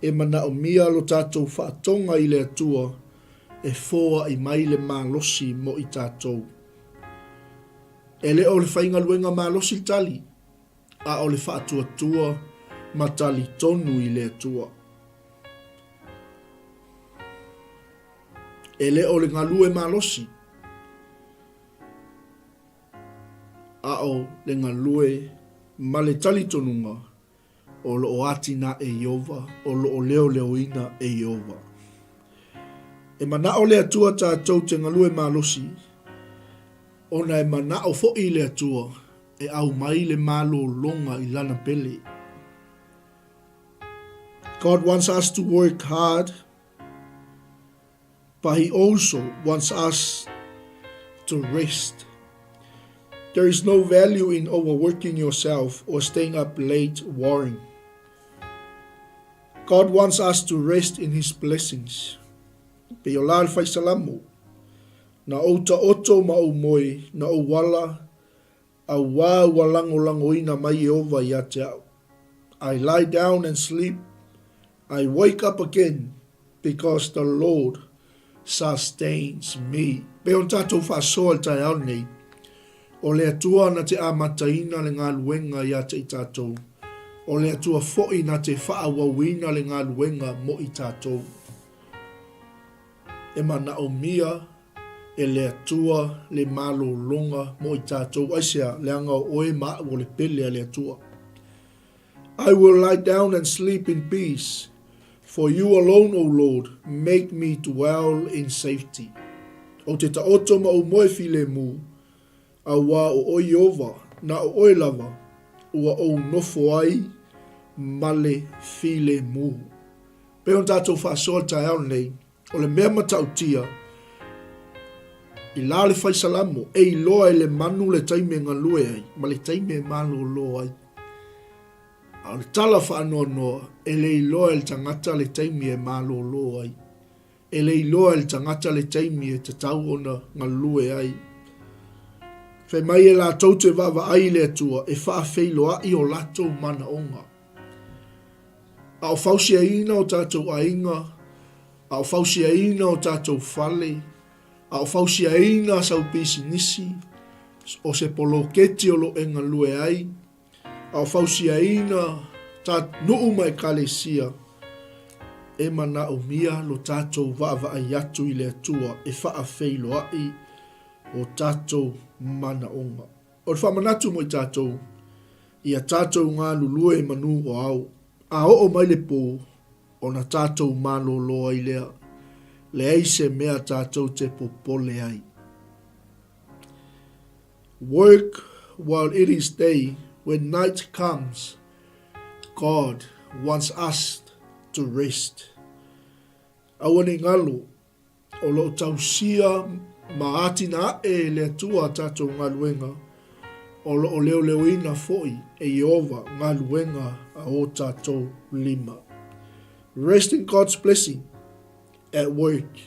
e manaʻomia lo tātou faatoga i le Atua e foaʻi mai le malosi mo i tātou. E le o le faigaluega malosi le tali, a o le faatuatua ma talitonu i le Atua. E le o le galue malosi, a o le galue ma le talitonuga o lo o atinae Ieova, o lo o leoleoina e Ieova. E manaʻo le Atua tātou te galue malosi, ona e manaʻo foʻi le Atua e ʻau mai le malōlōga i lana pele. God wants us to work hard, but he also wants us to rest. There is no value in overworking yourself or staying up late worrying. God wants us to rest in his blessings. Pe o la le whaisalamo, na ou taoto ma ou moe, na ou ala, Auā ua lagolagoina mai Ieova iā te au. I lie down and sleep, I wake up again, because the Lord sustains me. Pei ona tātou faasoa i le taeao lenei, o le Atua na te amataina le galuega iā te i tātou, o le Atua foʻi na te faaauauina le galuega mo i tātou. E manaʻomia e le Atua le malōlōga mo i tātou, aisea, leaga o oe ma aʻu o le pele a le Atua. I will lie down and sleep in peace, for you alone, O Lord, make me dwell in safety. Ou te taoto ma ou moe filemu, auā o oe Ieova, na o oe lava, ua ou nofo ai ma le filemu. Pei ona tātou faasoa i le taeao lenei, O le mea matautia, i la le fai salamo, e iloa e le manu le taimi e galue ai, ma le taimi e malōlō ai. A o le tala faanoanoa, e le iloa e le tagata le taimi e malōlō ai. E le iloa e le tagata le taimi e tatau ona galue ai. Fai mai e latou te vaavaai i le Atua e faafeiloai o latou manaoga. A o fausiaina o tātou aiga, a o fausiaina o tātou fale, a o fausiaina sau pisinisi, o se poloketi o lo e galue ai, a o fausiaina ta nuu ma ekalesia, e manaʻomia lo tātou vaavaai atu i le Atua e faafeiloai o tātou manaʻoga. O le faamanatu mo i tātou, Ia tatou galulue manu o ao. A oo mai le pō, ona tatou malōlō ai lea. Leai se mea tatou te popole ai. Work while it is day, when night comes, God wants us to rest. Aua ne i ngalo, o lo o tausia ma ātina aʻe e le Atua a tatou galuega, o lo o leoleoina foi e Ieova galuega a o tatou lima. Rest in God's blessing at work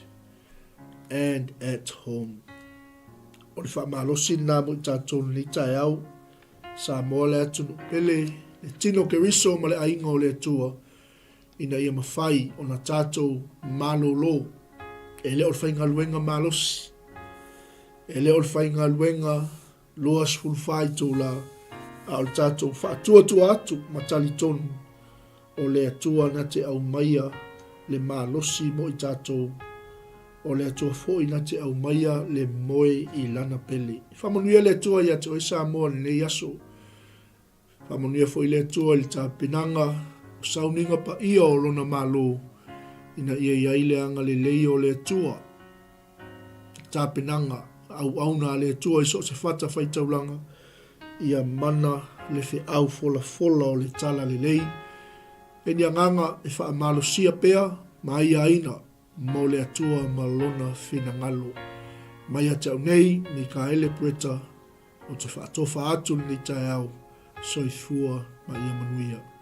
and at home. O le faamalosi lena mo i tatou lenei taeao, Samoa le atunuu pele, le tino Keriso ma le aiga o le Atua, ina ia mafai ona tatou malōlō. E le o le faigaluega malosi, e le o le faigaluega 24 itula, a o le tatou faatuatua atu ma talitonu o le Atua na te aumaia le malosi mo i tatou, o le Atua foi na te aumaia le moe i Lana pele. Faamanuia le Atua ia te oe Samoa i lenei aso. Faamanuia foi le Atua i le tapenaga o sauniga paia o Lona Malo, ina ia i ai le agalelei o le Atua. Tapenaga auauna a le Atua i so o se fata faitaulaga, ia mana le feau folafola o le Talalelei, e ni agaga e faamalosia pea ma aiaina mo le Atua ma Lona finagalo. Mai ia te au nei, Mikaele Pueta, Ou te faatofa atu lenei taeao, soifua ma ia manuia.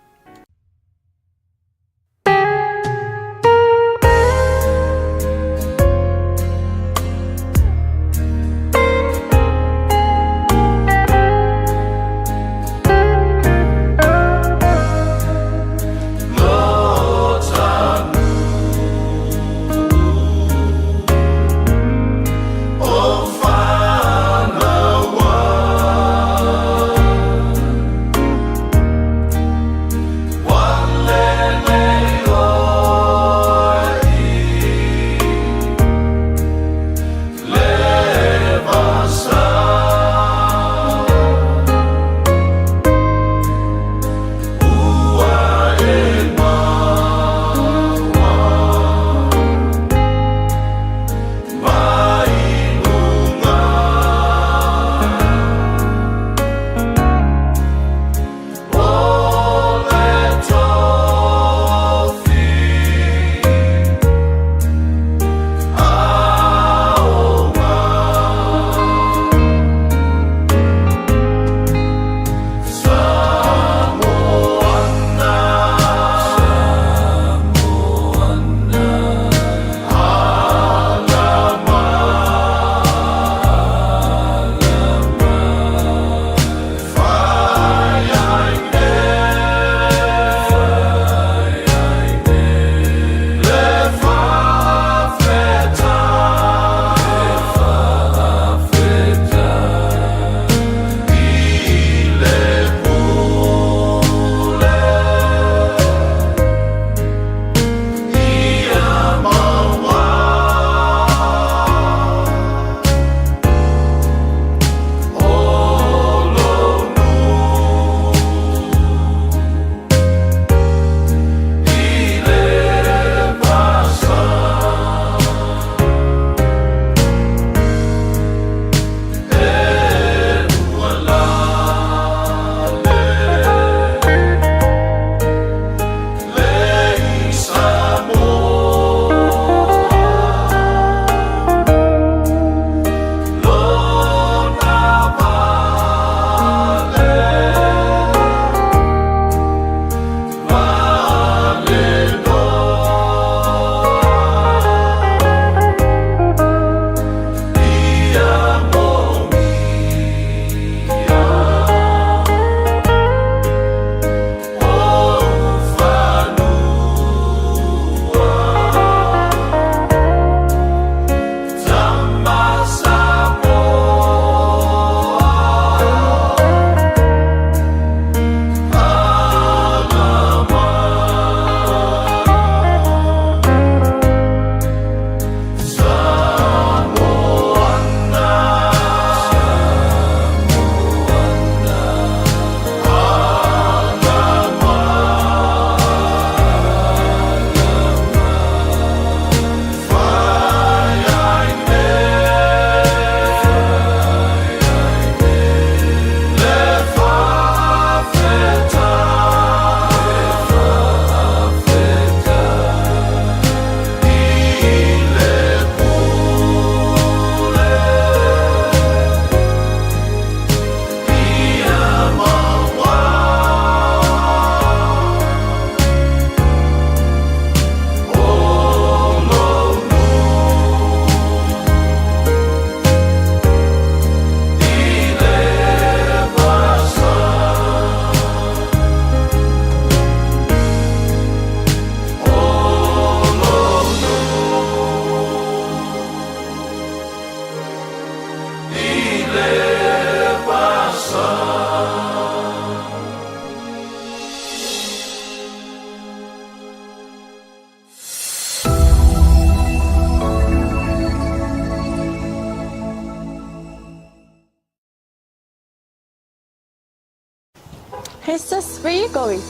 Hey sis, where are you going?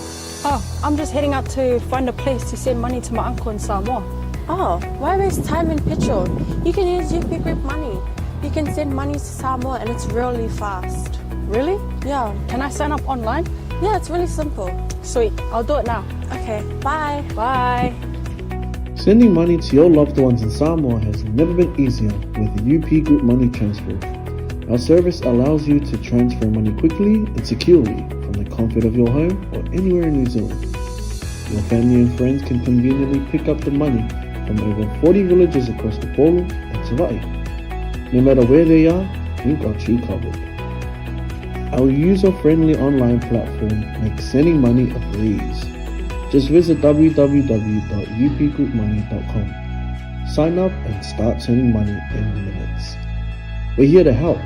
Oh, I'm just heading out to find a place to send money to my uncle in Samoa. Oh, why waste time and petrol? You can use UP Group Money. You can send money to Samoa and it's really fast. Really? Yeah. Can I sign up online? Yeah, it's really simple. Sweet, I'll do it now. Okay, bye. Bye. Sending money to your loved ones in Samoa has never been easier with UP Group Money Transfer. Our service allows you to transfer money quickly and securely from the comfort of your home or anywhere in New Zealand. Your family and friends can conveniently pick up the money from over 40 villages across Upolu and Savai'i. No matter where they are, we've got you covered. Our user-friendly online platform makes sending money a breeze. Just visit www.upgroupmoney.com. Sign up and start sending money in minutes. We're here to help.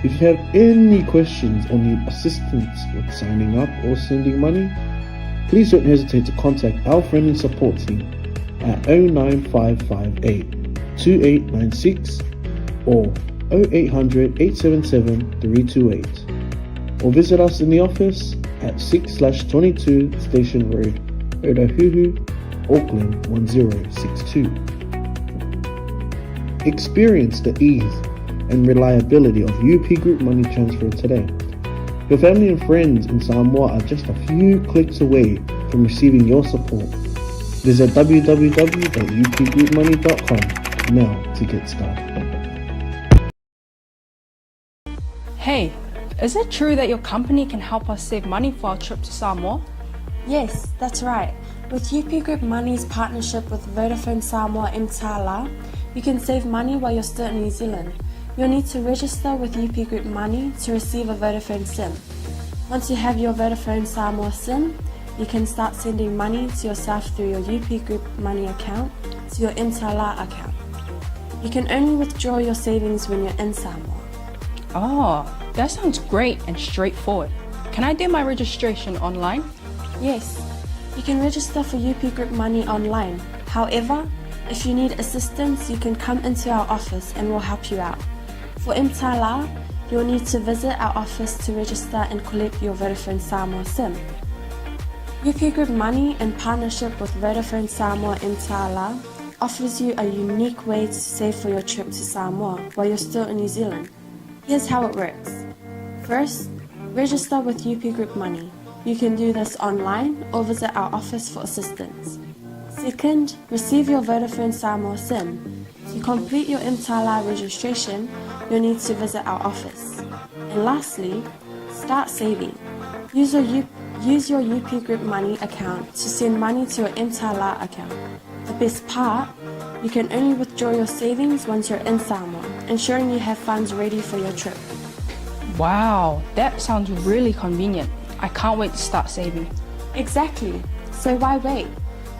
If you have any questions or need assistance with signing up or sending money, please don't hesitate to contact our friendly support team at 09558 2896 or 0800 877 328 or visit us in the office at 6 22 Station Road, Otahuhu, Auckland 1062. Experience the ease and reliability of UP Group Money Transfer today. Your family and friends in Samoa are just a few clicks away from receiving your support. Visit www.upgroupmoney.com now to get started. Hey, is it true that your company can help us save money for our trip to Samoa? Yes, that's right. With UP Group Money's partnership with Vodafone Samoa Mtala, you can save money while you're still in New Zealand. You'll need to register with UP Group Money to receive a Vodafone SIM. Once you have your Vodafone Samoa SIM, you can start sending money to yourself through your UP Group Money account to your Mtala account. You can only withdraw your savings when you're in Samoa. Oh, that sounds great and straightforward. Can I do my registration online? Yes, you can register for UP Group Money online. However, if you need assistance, you can come into our office and we'll help you out. For Mtala, you'll need to visit our office to register and collect your Vodafone Samoa SIM. UP Group Money, in partnership with Vodafone Samoa Mtala, offers you a unique way to save for your trip to Samoa while you're still in New Zealand. Here's how it works. First, register with UP Group Money. You can do this online or visit our office for assistance. Second, receive your Vodafone Samoa SIM. To complete your Mtala registration, you'll need to visit our office. And lastly, start saving. Use your, U- use your UP Group Money account to send money to your Mtala account. The best part, you can only withdraw your savings once you're in Samoa, ensuring you have funds ready for your trip. Wow, that sounds really convenient. I can't wait to start saving. Exactly. So why wait?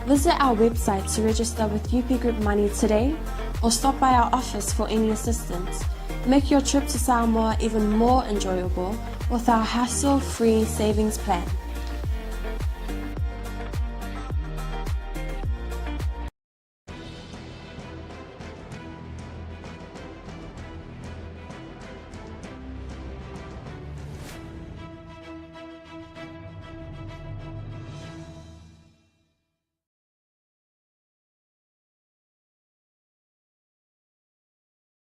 Visit our website to register with UP Group Money today or stop by our office for any assistance. Make your trip to Samoa even more enjoyable with our hassle free savings plan.